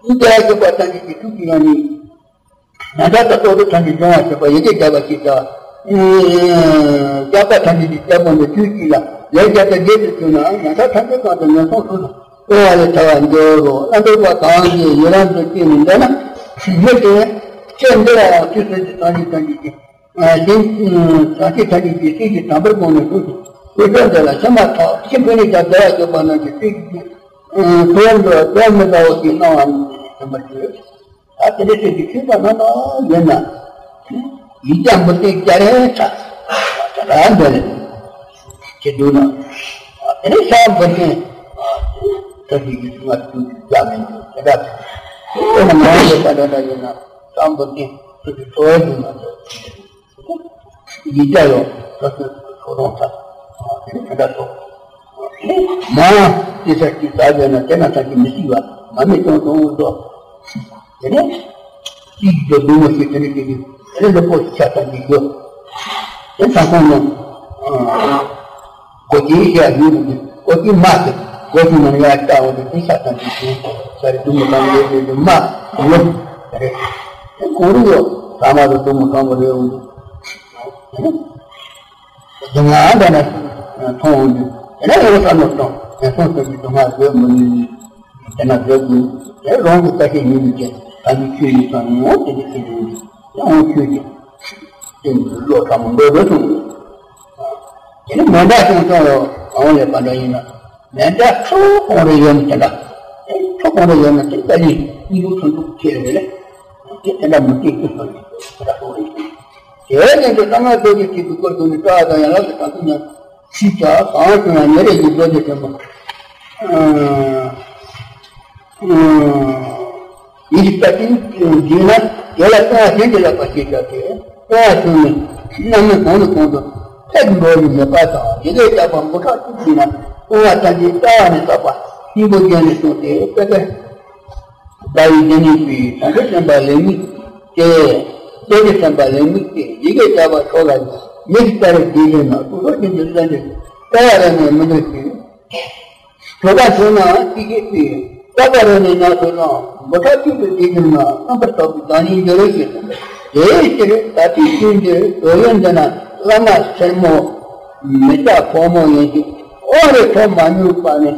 དང་། དེ་ལ་སོགས་པ་ཐམས་ཅད་ཀྱི་ཐུགས་ཀྱི་ཡང་ནི། ན་ཚ་དང་ལྟོགས་དུས་ཐམས་ཅད་སྦྱོང་བར་བྱེད་པ། ཡི་གེ་བརྒྱ་པ་ཞེས་བྱ་བ། སྐྱབས་པ་ཐམས་ཅད་ཀྱི་སྐྱབས་དགོངས་པའི་དུས་གཅིག་ལ་ལན་བརྒྱ་དང་བརྒྱད་དུ་བགྱིས་ན་ན་ཚ་ཐམས་ཅད་གང་དུ་ངན་སོང་དུ་སྤོང་བ་ལས་ཐར་བར་འགྱུར་རོ། ལྷ་འདྲེ་བ་གང་གིས་ཡི་རང་དུ་བསྐྱེད་ནས་འདོན་ན། མི་དེ་ཚེ་འདི་ལ་ཡང་དུས་གསུམ་གྱི་སངས་རྒྱས་ཐམས་ཅད་ཀྱི་ཨ་ཞིང་བྱང་ཆུབ་ཐམས་ཅད་ཀྱི་སྲས་ཀྱི་དམ་པར་དགོངས་ནས་གསུངས་ཤིང་དེ་སྐབས་འདི་ལ་ཕྱི་མ་ཐག་ཕྱི་ཀུན་ནས་ཀྱང་བདེ་བར་གཤེགས་པ་རྣམས་ཀྱི་སྲས་ཀྱི་དོན་དུ་དོན་མི་འདྲ་བ་ཞིག་གནང་བ་ནི་ཐོན་པར་གྱུར། ད་དེ་འདྲའི་སྲས་ཀྱི་མཆོད་པ་རྣམ་པ་ཡོད་ན། ཡིག་བརྒྱ་འབུམ་ཐེར་བརྒྱ་རེ་ས་ད་ལྟ་འདོན་ནས་ཁྱེད་འདུག་ན། དེ་ནས་ས་འབུམ་ཐེར་ཐར་གྱི་ཡིག་ལྔ་བཅུ་བརྒྱ་མིན་དེ་འདྲ། དེ་ནས་མ་འོངས་པའི་བར་དུ་ཡིན་ན། ཙམ་པོ་དེ་ཚོ་གི་འཚོ་བའི་ནང་དུ་ཡིག་བརྒྱ་ཡོད་ས་སུ་ཁོ་རང་ཚ་དེ་ནི་དེ་འདྲ་སོ། མ་དེ་ཚ་གི་ཟ་བས་ན་དེ་ན་ཚ་གི་མི་སྲིད་པ་མ་མི་གཏོང་གཏོང་འུ་ཚོ། དེ་ནི་གཅིག་གི་སྡུག་མོ་ཞིག་དེ་ནི་དེ་གི་དེ་ནི་ལོ་པོ་ཆ་ཚང་གི་ཡོད། དེ་ཚ་ཁོང་ནང་། སྒོ་ཅིག་ཡ་ཡུལ་དུ་སྒོ་ཅིག་མ་ཟེར། སྒོ་ཅིག་ནང་ཡ་ལྟ་འོ་དེ་དེ་ས་དང་དེ་དེ་ས་རི་དུ་མི་གང་དེ་དེ་དེ་མ་ཡོད་རེད། དེ་གོང་རུ་ཡོད་ས་མ་རུ་དུ་མི་གང་གོ་རེད་འོ་དེ། དེ་ང་འདྲ་ན་མཐོང་འོ་དེ་དེ་ན་ཡོད་ས་མ་གཏོང་དེ་སོང་ས་ཀྱི་དུ་མ་བཟོད་མི་ནུས། དེ་ན་བཟོད་དགོས། དེ་རང་གི་ལྟ་ཤེས་ཉིད་ནས་ཀྱང་ད་ནི་ཆོས་ཡིན་ཙང་ཡང་དེ་ནི་ཆོས་ཡིན། ཡང་ཆོས་ཀྱི་སྟེང་དུ་བློ་ཕྲ་མོ་འདོད་འདོད་གསུངས། དེ་ནི་མེ་མདའ་ཅུང་ཅུང་ཡང་གང་ལས་པ་འདྲ་ཡིན་ན། མེ་མདའ་ཁྲོ་གང་རེ་ཡོད་ན་དེ་འདྲ། ཁྲོ་གང་རེ་ཡོད་ན་དེ་ལྟ་ཡིན་སྙིང་པོ་ཐོན་འདུག་ཁྱེད་རེ་རེ། དེ་དེ་འདྲ་མི་སྐྱེ་ཀུན་སོང་ཡིན་དེ་འདྲ་གསུངས་རེད། དེ་ནས་དེ་གསང་སྔགས་རྡོ་རྗེ་ཐེག་པའི་སྐོར་དུ་ནི་བཀྲ་བ་དང་ཡན་ལག་གི་དང་དུ་ཉམས་ཤིག་ཀྱང་གང་བྱུང་ཡང་ཉེ་རེ་ཡི་རྡོ་རྗེ་ཕྲེང་བ། ཡིད་ཀྱི་ལྟ་ཅིང་བགྱིས་ན་དེ་ལ་ལྟུང་བ་གཞན་གྱིས་བརླག་པ་ཞེས་བྱ་སྟེ། ལྟུང་བ་བྱུང་ནས་རྣམ་སྨིན་གང་ནས་གང་དུ་ཐལ་གྱིས་འགྲོ་བའི་མེད་པ་དང་ཡི་གེ་བརྒྱ་པ་མགོ་ཕྲག་གཅིག་བགྱིས་ན་ལྟུང་བ་ཐམས་ཅད་རྩ་བ་ནས་བརླག་པ་སྙིང་པོ་བརྒྱན་ནས་གསུངས་ཏེ། དཔེ་དེ་ཟླ་བའི་འདི་ཉིད་པའི་དམ་པའི་སེམས་དཔའ་ལེགས་མིག་སྟེ། དཔེ་དེ་སེམས་དཔའ་ལེགས་མིག་སྟེ་ཡི་གེ་བརྒྱ་པ་མཆོག་ལ་མིག་ལྟ་རེ་བགྱིས་ན་དུ་ལོ་ཀུན་གྱི་ལྷ་འདྲེ་རྩ་བ་རེ་ནས་མི་འདུག་ཅིང་། གྲོད་པ་ཚོས་ན་ཅི་སྐད་དུ། རྟག་པ་རེ་ནས་ཉམས་སུ་བླང་། མགོ་ཐག་གཅིག་ཏུ་དེ་གྱུར་ན། རྣམ་པར་དག་པའི་བདག་ཉིད་འགྱུར་ཞེས་གསུངས། དེའི་ཕྱིར་ད་ལྟའི་དུས་འདིར་འདོད་ཡོན་འདི་ན་བླ་མ་སེར་མོ་མི་རྟག་ཕོ་མོ་ཡིན་ཞིང་དབང་རེ་ཐོབ་མ་མྱོང་པ་ནི་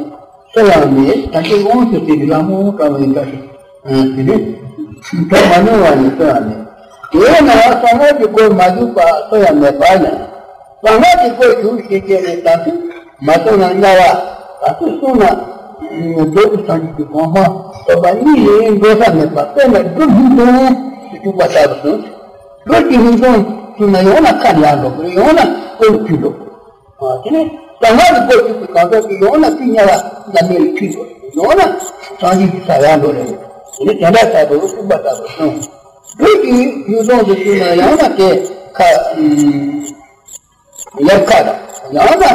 སུ་ཡང་མེད། ད་ལྟའི་དབང་ཞུ་ཟེར་བའི་ལྷ་མོ་འདྲ་བ་ཡིན་འདྲ་ཞིག་དེ་ནི་ཐོབ་མ་མྱོང་བ་ནི་སུ་ཡང་མེད། དེས་ན་གསང་སྔགས་ཀྱི་སྒོར་མ་ཞུགས་པ་སུ་ཡང་མེད་པ་ཡིན། གསང་སྔགས་ཀྱི་སྒོར་ཞུགས་ཞེས་བྱས་ནས་དམ་ཚིག་མ་སྲུང་ན་དམྱལ་བ། དམ་ཚིག་སྲུང་ན་འགྲོ་ཀུན་སངས་རྒྱས་ཀྱི་གོ་འཕང་ཐོབ་པ་གཉིས་ལས་འགྲོ་ས་མེད་པ། དཔེར་ན་སྦྲུལ་སྙིང་གདུང་དུ་བཅུག་པ་ལྟ་བུ་དང་། སྦྲུལ་གྱི་སྙིང་གདུང་བཅུག་ན་ཡང་ན་ཁ་ནས་ཡར་འགྲོ་དགོས། ཡང་ན་སྒོ་ནས་ཕྱིར་འགྲོ་དགོས། དེ་ནས་གསང་སྔགས་ཀྱི་སྒོར་ཞུགས་པའི་གང་ཟག་གིས་ཡང་ན་དམྱལ་བ་ན་མེ་ལ་ཁྲིད་འགྲོ། ཡང་ན་སངས་རྒྱས་ཀྱི་ས་ཡར་འགྲོ་རེད། དེ་ནས་དེ་འདྲ་ལྟ་བུ་བཅུག་པ་ལྟ་བུ་དང་། སྦྲུལ་གྱི་སྙིང་གདུང་དུ་བཅུག་ན་ཡང་ན་དེ་ཁ་ཡར་ཁ་དང་ཡང་ན་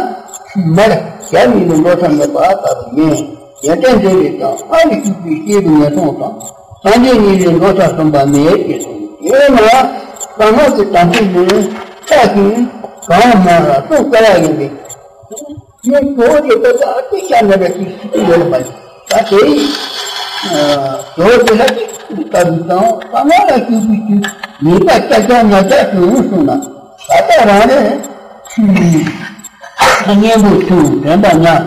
མར་ཡར་གཉིས་ལས་འགྲོ་ས་མེད་པ་ལྟ་བུ་ཡིན། ཡོན་ཏན་འདི་ལས་ཀྱང་སྔར་ལས་ཞུགས་པའི་སྐྱེས་བུ་ངན་སོང་དང་སངས་རྒྱས་གཉིས་ལས་འགྲོ་ས་གསུམ་པ་མེད་ཅེས་གསུངས། དེས་ན་ གསང་སྔགས་ཀྱི་དམ་ཚིག་ནི་ཕྱག་གིས་གང་མང་ལ་གསུང་དཀའ་བ་ཡིན་པས། ངས་གཙོ་བོ་དེ་ལྟ་ས་ཨ་ཏི་ཤ་ན་པའི་ཚིག་ཤིག་ཡོད་པ་ཡིན། ད་དེ་གཙོ་བོ་དེ་ལ་ཅིག་ལྟ་བུ་དང་གསང་སྔགས་ལ་ཞུགས་པའི་ཚུལ་ཉེས་པ་ཀྱག་ཀྱག་ཉག་ཉག་བྱུང་གསུངས་ན། ད་ལྟ་རང་རེ་གཉེན་པོ་ཆུང་དྲན་པ་ཉག་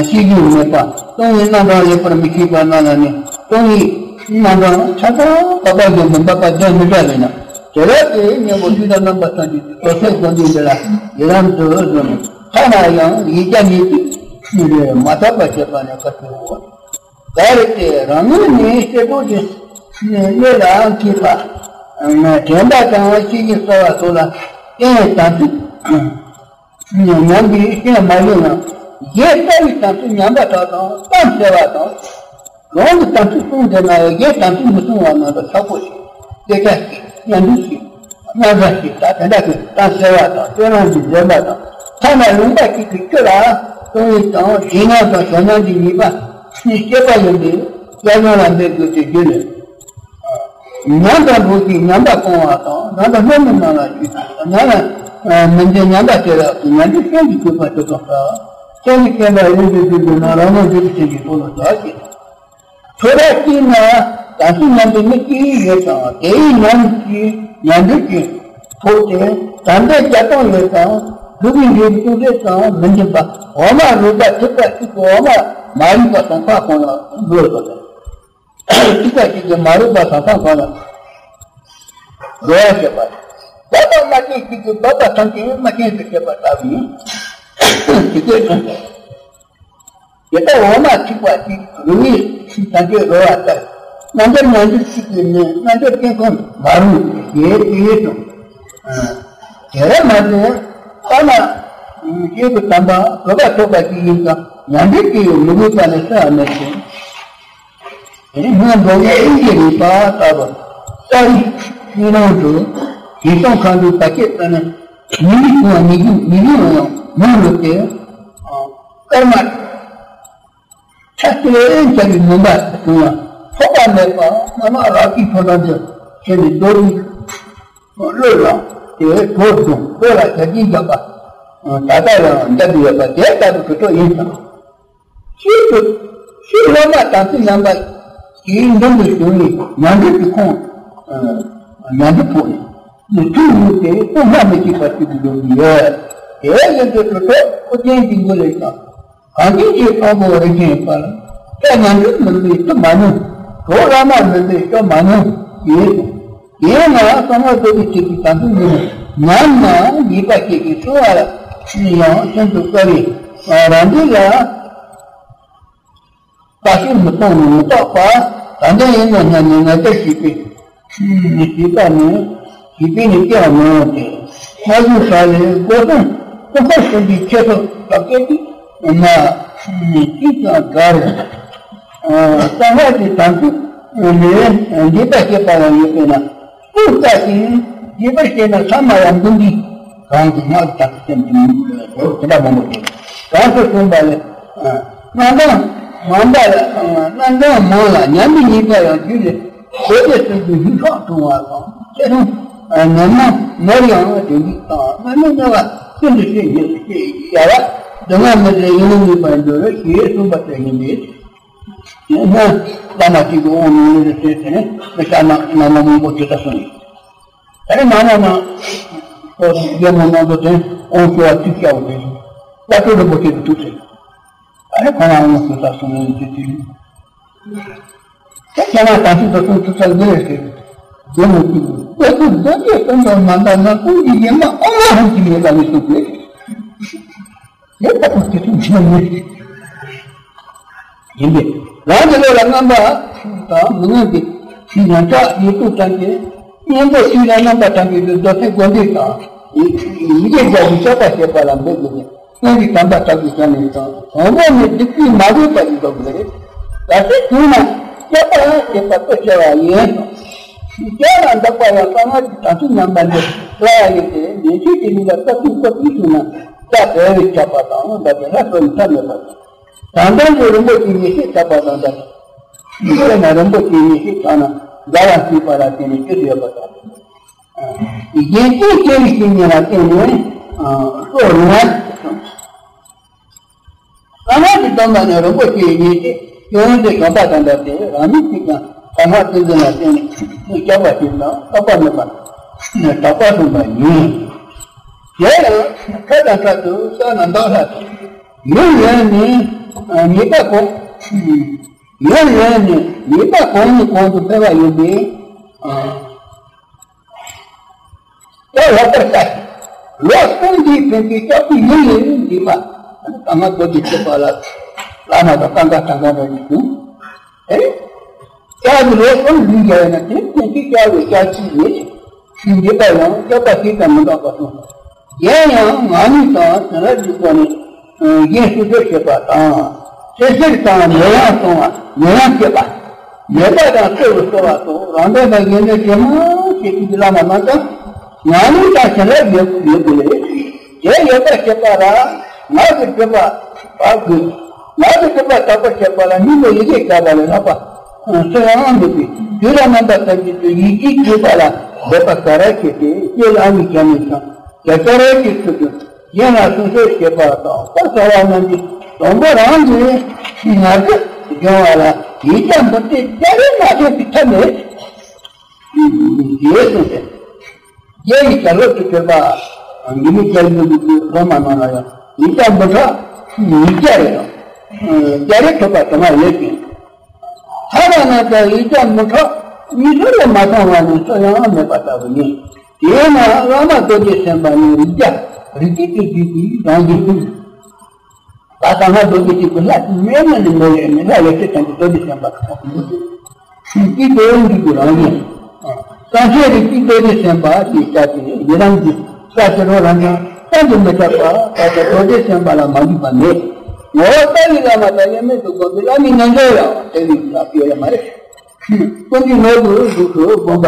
ཤེས་རྒྱུ་མེད་པ་སྟོང་ཉིད་རྣམ་གྲངས་ལེགས་པར་མི་ཤེས་པ་རྣམས་ལ་ནི་སྟོང་ཉིད་རྣམ་གྲངས་ཆ་ཚང་བབ་པ་བཞིན་དུ་འབབ་པ་ལྡན་མི་འདྲ་བས་ན། དེ་ལ་དེའི་གཉེན་པོ་ཆུང་དང་རྣམ་པ་ཐམས་ཅད་ཀྱི་དོ་ཚད་དགོན་སྡེ་འདི་ལ་ཡི་རང་དུ་བཟུང་ནས་ཐ་ན་ཡང་ཡིག་བརྒྱ་ཉིས་བརྒྱ་ལས་མ་དག་པ་བྱེད་པ་ནི་དཀའ་ཚེགས་འོ། ག་རེ་སྟེ་རང་ངོས་ནས་བཤད་སྒྲུབ་ཀྱི་གནས་ལ་མཁས་པ། དྲན་པ་དང་ཤེས་ཀྱི་གསོ་བ་སོགས་ལ་རྟེན་དམ་ཚིག་ཉམས་པའི་རྐྱེན་མ་ཡིན་ཡང་། གཞན་ལྟ་བུའི་དམ་ཚིག་ཉམས་པ་དག་དང་གཏམ་བཤད་པ་དང་། རང་གི་དམ་ཚིག་བསྲུང་ཟེར་ན་ཡང་གཞན་དམ་ཚིག་མི་བསྲུང་བ་ནང་དུ་ཆགས་པོ་ཞིག་སྐད་ཆ་ཞིག་ཉམས་འགྲིག་ཞིག་སྙན་ས་ཞིག་ད་དེ་འདྲ་གི་གཏམ་བཤད་པ་དང་སྤྱོད་ལམ་གྱི་འཛེམ་པ་དང་ཐ་ན་ལུང་པ་གཅིག་གི་ཆུ་ལ་གཏོང་ཡུལ་དང་བྱེད་ཉམས་དང་བྱ་ཉམས་ཀྱི་ཉེས་པ་ནི་སྐྱེས་པ་ཡིན་པས་བསྐྱར་སྦྱོང་ལ་འབད་དགོས་ཏེ་རྒྱུ་ནི། ཉམས་དང་འགྲོགས་ཀྱི་ཉམས་པ་སྤོང་བ་དང་ཉམས་པ་སྣོད་མིན་ནང་ལ་བཅུག་དང་ཉམས་ལ་མི་འཛིན་ཉམས་པ་དེ་ལ་ཉམས་འགྲོ་ཤན་གྱི་སྤྱོད་པ་སྤྱོད་སྟངས་ལྟར་ཤན་གྱི་སྐྱེ་བ་ཡོངས་སུ་འཛིན་པའི་ནང་རང་ངོ་འཛིན་པའི་ཆེད་ཀྱི་སྤོང་ལ་བྱ་ཞེས་དང་། ཁྲོ་ར་སྐྱེས་ན་དམ་ཚིག་ཉམས་པའི་མི་སྐྱེ་ཡི་ཡོད་ཀྱང་དེ་ཡི་ཉམས་ཀྱི་ཉམས་འགྲོ་གྱི་ཕོག་སྟེ་དམ་པའི་བྱ་སྟངས་ཡོད་ཀྱང་སྒྲུབ་པའི་འབྲས་བུ་ཅུང་ཟད་ཙམ་མི་འཛིན་པ་འོ་མ་རོལ་པ་ཐིགས་པ་གཅིག་གི་འོ་མ་མ་རིག་པ་སོང་ཁ་གང་ལ་འགྲོ་དགོས་པས། ཐིགས་པ་གཅིག་གིས་མ་རིག་པ་དང་ཐང་གང་ལ་རོལ་བ་བྱེད་པ། བབ་པ་མ་བྱས་གཅིག་གིས་བབ་པ་ཐམས་ཅད་མ་བྱས་སུ་བྱེད་པ་ལྟ་བུ་ཡིན། དེ་སྐད་དུ། དེ་ལྟར་འོ་མ་ཐིགས་པ་གཅིག་རུལ་བའི་ཚིག་ཐམས་ཅད་རོལ་བ་ལྟར། རྣལ་འབྱོར་ཉམས་འགྱུར་གཅིག་གིས་ནི་རྣལ་འབྱོར་སྐྱེ་ཁམས་མ་རུངས་ཞེས་དེ་ཡིན་དུ། དེར་མ་ཟད་ཐ་ན་སྐྱེས་བུ་དམ་པ་གོས་པ་ཐོབ་པ་ཞིག་ཡིན་ཀྱང་ཉམས་འགྱུར་གྱི་མི་དགོས་པ་ནི་སུ་ཡང་མེད་ཅིང་། དེ་ནས་སྔོན་འགྲོ་བའི་དབྱིངས་ཀྱི་རིག་པ་ལྟ་བུ། ས་རིག་ཤིང་རང་དུ་དེ་སྟོང་ཁ་འདུག་བར་ཆད་ལྟ་ན་མི་མི་བྱུང་བ་མི་རྒྱུ་མི་རྒྱུ་ཡང་མི་རུ་སྟེ། སྐར་མ་ཆ་ཤས་འཆར་བའི་མུན་པ་བྱུང་ཡང་ཐོགས་པ་མེད་པ་མ་མ་རབ་ཀྱི་ཕོ་བྲང་དུ་ཁྱེད་ནི་རྡོ་རིང་བློས་བླངས་ཏེ་གྲོགས་བྱུང་བློ་ལ་བྱ་སྦྱིན་བརྒྱབ་པ། ད་ལྟ་ཡང་བརྒྱབ་ཏུ་ཡོད་པ་དེ་ལྟ་བུ་གྲུབ་ཐོབ་ཡིན་ཙང་། ཤེས་སུ་ཤེས་སློབ་མ་དམ་ཚིག་ཉམས་པ་ཞིག་མདུན་དུ་བྱུང་ནས་ཉམས་འགྲོ་གི་ཁོང་ཉམས་འགྲོ་ཕོག་ནས་ཐུགས་ཉིད་དེ་སྟོང་སྨྲ་མི་ཤེས་པ་ཞིག་ཏུ་འགྲོ་གི་ཡོད། དེ་ཡིན་དུས་གྲུབ་ཐོབ་ཨོ་རྒྱན་གྱི་མགུར་ལས་ཀྱང་། གངས་ཅན་གྱི་གཙང་པོ་རི་ཆེན་བར། སྐྱ་ཉམས་འགྲོ་མིན་པས་ཐུབ་མ་མྱོང་། གྲོགས་བླ་མ་མིན་པས་སྐྱོབ་མ་མྱོང་། ཞེས་སོ། དེའི་ནང་གསང་སྔགས་རྡོ་རྗེ་ཐེག་པའི་དམ་ཚིག་འདི་ནི་ཉམས་ན་ཉེས་པ་སྐྱེ་ཞིང་སྲུང་བ་ལ་ཡང་ཤིན་ཏུ་དཀའ་བས་རང་འདོད་ལ་བརྟག་ཤིང་མི་གཏོང་ནས་མི་རྟོག་པ་ད་འདི་ཡིན་ནོ་སྙམ་ནས་ང་རྒྱལ་བྱེད་པས་བྱེད་པ་ནི་བྱེད་པས་ནི་སྐྱེ་བ་མི་འོང་སྟེ། ལྔ་བཅུ་ས་ལས་སྒོ་གསུམ་ཀུན་ཁ་གསུམ་གྱི་ཁྱད་པར་བརྟག་སྐད་དུ་མ་ཅིས་ཀྱང་དགའ་རུ། གསང་སྔགས་ཀྱི་དམ་ཚིག་ལས་འདས་པ་སྐྱེས་པ་ཡང་ཡོད་པས་ན་སྐུ་དཀའ་ཞིང་རྒྱས་པར་བཤད་ན་ས་མ་ཡ་མགོན་འདིས་གང་གི་སྔགས་ཀྱི་དམ་ཚིག་སེམས་ཀྱི་མུན་པ་དེ་འདྲ་མང་པོ་སྟེ། གང་དུ་གསུངས་པ་ལས། རྣམ་གྲངས་མང་པ་ལ་རྣམ་གྲངས་མང་ལ་ཉམས་པའི་ཉེས་པ་ཡང་རྒྱུད་ལས་གོ་བདེ་སུ་རྒྱུ་ཡུག་ཤོག་འཐུང་བ་དང་ཚེ་ཐུང་ནམ་མང་ནོར་ཡང་དོན་འགྲིག་དང་སྨོན་ལམ་སྨོན་པ་ཀུན་ཏུ་བཤད་ཉེས་སུ་བཤད་ཡ་བ་སྡུག་བསྔལ་མི་བཟད་ཡུན་རིང་གནས་པར་འགྱུར་ཞེས་གསུངས་པ་དེ་ཡིན་པས། སྔོན་བླ་མ་གཅིག་གིས་དབང་ནང་ལས་ཟེར་ཏེ་ནས་མི་ཤ་ན་ན་མ་མང་པོ་ཅི་ལྟར་གསུངས་ཡོད། ད་རེས་མ་མ་མ་ཁོ་རྒྱལ་མོ་ནང་དུ་དེ་དབང་ཞུ་བ་ཅིག་བྱའོ་དེ་བླ་སྤྲུལ་རིན་པོ་ཆེ་གི་ཐུགས་ཟེར། ད་རེས་ཁོང་ལ་དབང་ཞུ་ས་གསུངས་ཡོད་ཅེས་དེ། དེ་ཁྱེད་རང་དམ་ཚིག་ཏུ་སོང་ཐུགས་ས་དགོས་རེད་ཟེར། རྒྱལ་མོ་གཅིག་གིས་སྐྱེ་སྲིད་རྡོ་རྗེ་སྟོན་པ་མ་འདའ་ན་ཀུན་གྱི་ཡེ་མ་ཨོ་མ་ཧོན་གྱི་མེད་པ་ནི་སུ་དགོས། དེ་ལྟ་བུ་དེ་ཚོ་འཇོན་མི་སྲིད། ཡིན་པས། རང་གི་བློ་ལ་རྔམ་པ་དང་མི་ངན་གྱི་ཚིག་ཡང་དག་ཡིད་དུ་བཏང་སྟེ། གཉེན་པོ་ཞིག་ལ་རྣམ་པ་དག་པའི་རྡོ་རྗེ་དགོན་སྡེ་དང་། ཡི་གེ་རྒྱ་གི་ཆོག་པ་བྱེད་པ་ལ་འབད་དགོས་ཏེ། སྔོན་གྱི་དམ་པ་དག་གི་སྐྱོན་ནས་དང་། དང་པོ་ནི་སྡིག་པའི་མ་དགོས་པ་ཡིན་དགོས་པ་རེད། ད་ལྟ་བྱུང་ན་སྐྱོབ་པ་བྱེད་པ་དཔེ་ཆེ་བ་ཡིན། སྐྱོབ་ལ་འདག་པ་ཡང་གསང་སྔགས་ཀྱི་དམ་ཚིག་ཉམས་པ་འདི་སླ་བ་ཡིན་ཏེ། ཉན་ཐོས་ཀྱི་ལུགས་ལ་སྐབས་དུས་སྐབས་དུས་བྱུང་ན། ད་བལ་བའི་ཆགས་པ་དང་འདྲ་སྟེ་ལྷ་སོགས་ཡི་མཐའ་མེད་པ་དང་། དང་ལྡན་གྱི་རིན་པོ་ཆེའི་ཡེ་ཤེས་ཐོབ་པ་དང་འདྲ། དཔེར་ན་རིན་པོ་ཆེའི་ཡེ་ཤེས་ཐོབ་ན་དགའ་བ་སྐྱེས་པ་ལ་བརྟེན་ནས་སྐྱེ་དགོས་པ་དང་། ཡིན་གཅིག་སྐྱེ་བའི་སྐྱེ་གནས་ལ་བརྟེན་ནས་སྲོག་རུང་བ་ཞིག་གསུངས། ལྷག་མ་གི་སྡོམ་པ་ནི་རིན་པོ་ཆེའི་གནས་ཏེ། སྐྱེ་བོ་དེ་གང་དག་དང་འདྲ་སྟེ་རང་ཉིད་ཀྱི་ཀྱང་ལྷག་མ་ཏིང་འཛིན་ལ་བརྟེན་ནས་སྐྱོབ་པ་ཞིག་དང་རྟག་པ་མེད་པ་དྲག་པར་གསུངས་པ་ཡིན། དེ་ཡང་ཕྲད་དང་ཕྲད་དུ་བསགས་ན་འདག་ལྷ་དང་། ཡུན་རིང་ནས་ཉེས་པ་གང་། ཡུན་རིང་ནས་ཉེས་པ་གང་ནས་གང་དུ་འཕེལ་བ་ཡིན་པས། ད་ལྷག་པར་ལྟ། ལོ་གསུམ་འདིའི་ཕན་ཚུན་སྐྱབས་སུ་ཡུན་རིང་འདུས་པ། ད་ང་རྡོ་རྗེ་ཐེག་པ་ལ་བླ་མ་དང་གང་ག་གང་ག་འདྲ་ཞིག་བྱུང་། ཨེ། སྐྱབས་ཀྱི་ལོ་གསུམ་ལུས་བཞག་ཡོད་ན་དེ་ཕན་ཚུན་སྐྱབས་ཀྱི་སྐྱབས་ཀྱི་ཡོད་ཅིང་། འདུས་པ་ཡང་སྐྱོབ་པ་ཞིག་དང་མི་འདྲ་བར་གསུངས། གཞན་ཡང་ང་ནི་དང་བྱིན་རླབས་ཀྱི་སྒོ་ནས་གཞན་སྲུང་སྐྱོབ་བྱེད་པ་དང་། བསད་གསོད་དང་ནད་ཡམས་སྲུང་བ་ནད་ཡམས་བཅད་པ། ནད་པ་དང་གསོ་བའི་གསོ་བ་སོགས་རང་དོན་དང་གཞན་དོན་ཇི་མང་བྱེད་ཀྱི་བླ་མ་རྣམས་ཀྱང་ང་ནི་དང་བྱིན་རླབས་ཡོད་ཡོད་དགོས་ལས། དེ་ཡོད་པར་བྱེད་པ་ལ་ངག་གི་སྒྲིབ་པ་དག་དགོས། ངག་གི་སྒྲིབ་པ་དག་པར་བྱེད་པ་ལ་སྙིང་པོ་ཡི་གེ་བརྒྱ་པ་ལས་ལྷག་པ་སུ་ཡང་མེད་པས། དུས་ལ་རྣམ་པ་ཐམས་ཅད་དུ་ཡིད་ཀྱིས་བསྡུས་པ་ལ་འབད་པ་ག་རེ་བྱས་ཏེ་སྐྱེ་ལ་ཨ་ནི་བྱ་མིན་ཀྱང་རྒྱ་ཆ་རེ་གཅིག་ཚུལ་དུ་གཞན་ལ་སྲུང་སྐྱོབ་བྱེད་པ་དང་ལྟ་ཚོར་བ་རྣམས་ཀྱི་དང་པོ་རང་གི་ངར་སྐད་འབྱུང་བ་ལ་ཡིད་ཀྱང་མི་བདེ་བརྒྱ་རེ་མ་ཐེབས་པའི་ཐབས་མེད། ཞེས་གསུངས་ཏེ། རྒྱལ་བའི་བྱ་སློབ་ཏུ་གྱུར་པ། འདི་ནི་རྒྱལ་བའི་ལུགས་ཀྱི་སློབ་མ་རྣམས་ལ་ཡང་ཡིག་བརྒྱ་འབུམ་ཕྲག་ཉིས་བརྒྱ་རེ་དང་། བརྒྱ་རེ་ཐོབ་པ་དུ་མ་ཡོད་ཅིང་། ལྷ་དང་ནང་དུ་ཡིག་བརྒྱ་འབུམ་ཕྲག་ཉི་ཤུ་ལས་མ་ཚང་བ་ནི་སུ་ཡང་མེད་པ་ལྟ་བུ་ཡིན། དེས་ན་བླ་མ་རྡོ་རྗེ་སེམས་དཔའ་ནི་རིགས་བརྒྱ་རིགས་གཅིག་ཏུ་བསྡུས་པའི་རང་བཞིན་ཀུན། ད་ལྟ་ང་རྡོ་རྗེ་གཅིག་པུ་ལྷ་མེད་ན་ནི་མེད་རེད་མེད་ལྷ་ཡེ་ཤེས་ཅན་གྱི་རྡོ་རྗེ་སེམས་དཔའ་གཅིག་པུ་འདུས་པའི་རང་བཞིན། སངས་རྒྱས་རིགས་གཅིག་རྡོ་རྗེ་སེམས་དཔའ་ཞེས་བྱ་སྟེ་ཡི་རང་གི་ས་ཕྱི་རོ་རང་ཀྱང་བསམ་གྱིས་མི་ཁྱབ་པ་ད་ལྟ་རྡོ་རྗེ་སེམས་དཔའ་ལ་མ་འདུས་པ་མེད། ངོ་བོ་ལྟ་བུའི་བླ་མ་དང་དབྱེར་མེད་དུ་བསྒོམས་པའི་བླ་མའི་རྣལ་འབྱོར་ཡང་དེ་ལས་ལ་ཡོད་ཡ་མ་རེད། ཀུན་གྱི་ནོར་བུ་གཟུགས་སུ་བསྒོམ་པ་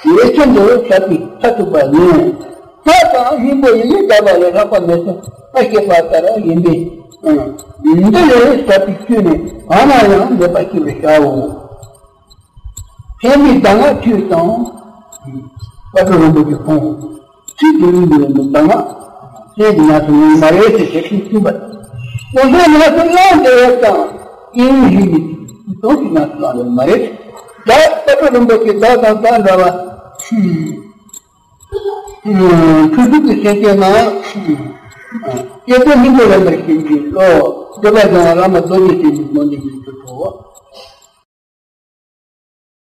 ཡིད་ཆེན་དུ་ཤར་བའི་མཐར་ཐུག་པ་ཡིན། ལྷ་དང་སྙིང་པོ་ཡི་གེ་བརྒྱ་པ་ལས་ལྷག་པ་མེད་ཚུལ་ལ་སྐྱེས་པ་ལྟར་ཡིན་པས། འདི་ལས་ཟབ་པའི་ཆོས་ནི་གང་ན་ཡང་མེད་པ་ཤེས་པར་བྱའོ། ཕན་བདེའི་གདམས་ངག་ཆོས་དང་། དཔལ་སྤྲུལ་རིན་པོ་ཆེ་ཁོང་ཚིག་དེ་རིང་འདི་ལས་མི་གདམས་ངག་ཆོས་ཀྱི་ངག་ཏུ་ངོ་མ་རེད་ཟེར་བྱེད་ཀྱིན་ཚུལ་པ། དེ་ཚོའི་ངག་ཏུ་བླང་བདེ་བ་དང་སྐྱེ་བོའི་རིགས་ཀྱི་དོན་ཞིག་ངག་ཏུ་བླང་བདེ་བ་མ་རེད། ད་དཔལ་སྤྲུལ་རིན་པོ་ཆེ་བདག་དང་བདག་འདྲ་བ། ཕུན་སུམ་ཚོགས་པའི་སེམས་ཅན་ནང་། སྐྱེ་ཚེ་སྙིང་པོ་ལ་མེར་སྐྱེ་བའི་བློ། སྒྲིབ་པ་སྦྱང་བ་བླ་མ་རྡོ་རྗེ་སེམས་ཀྱི་སྒོ་ནས་ཡིན་དུ་འགྲོ།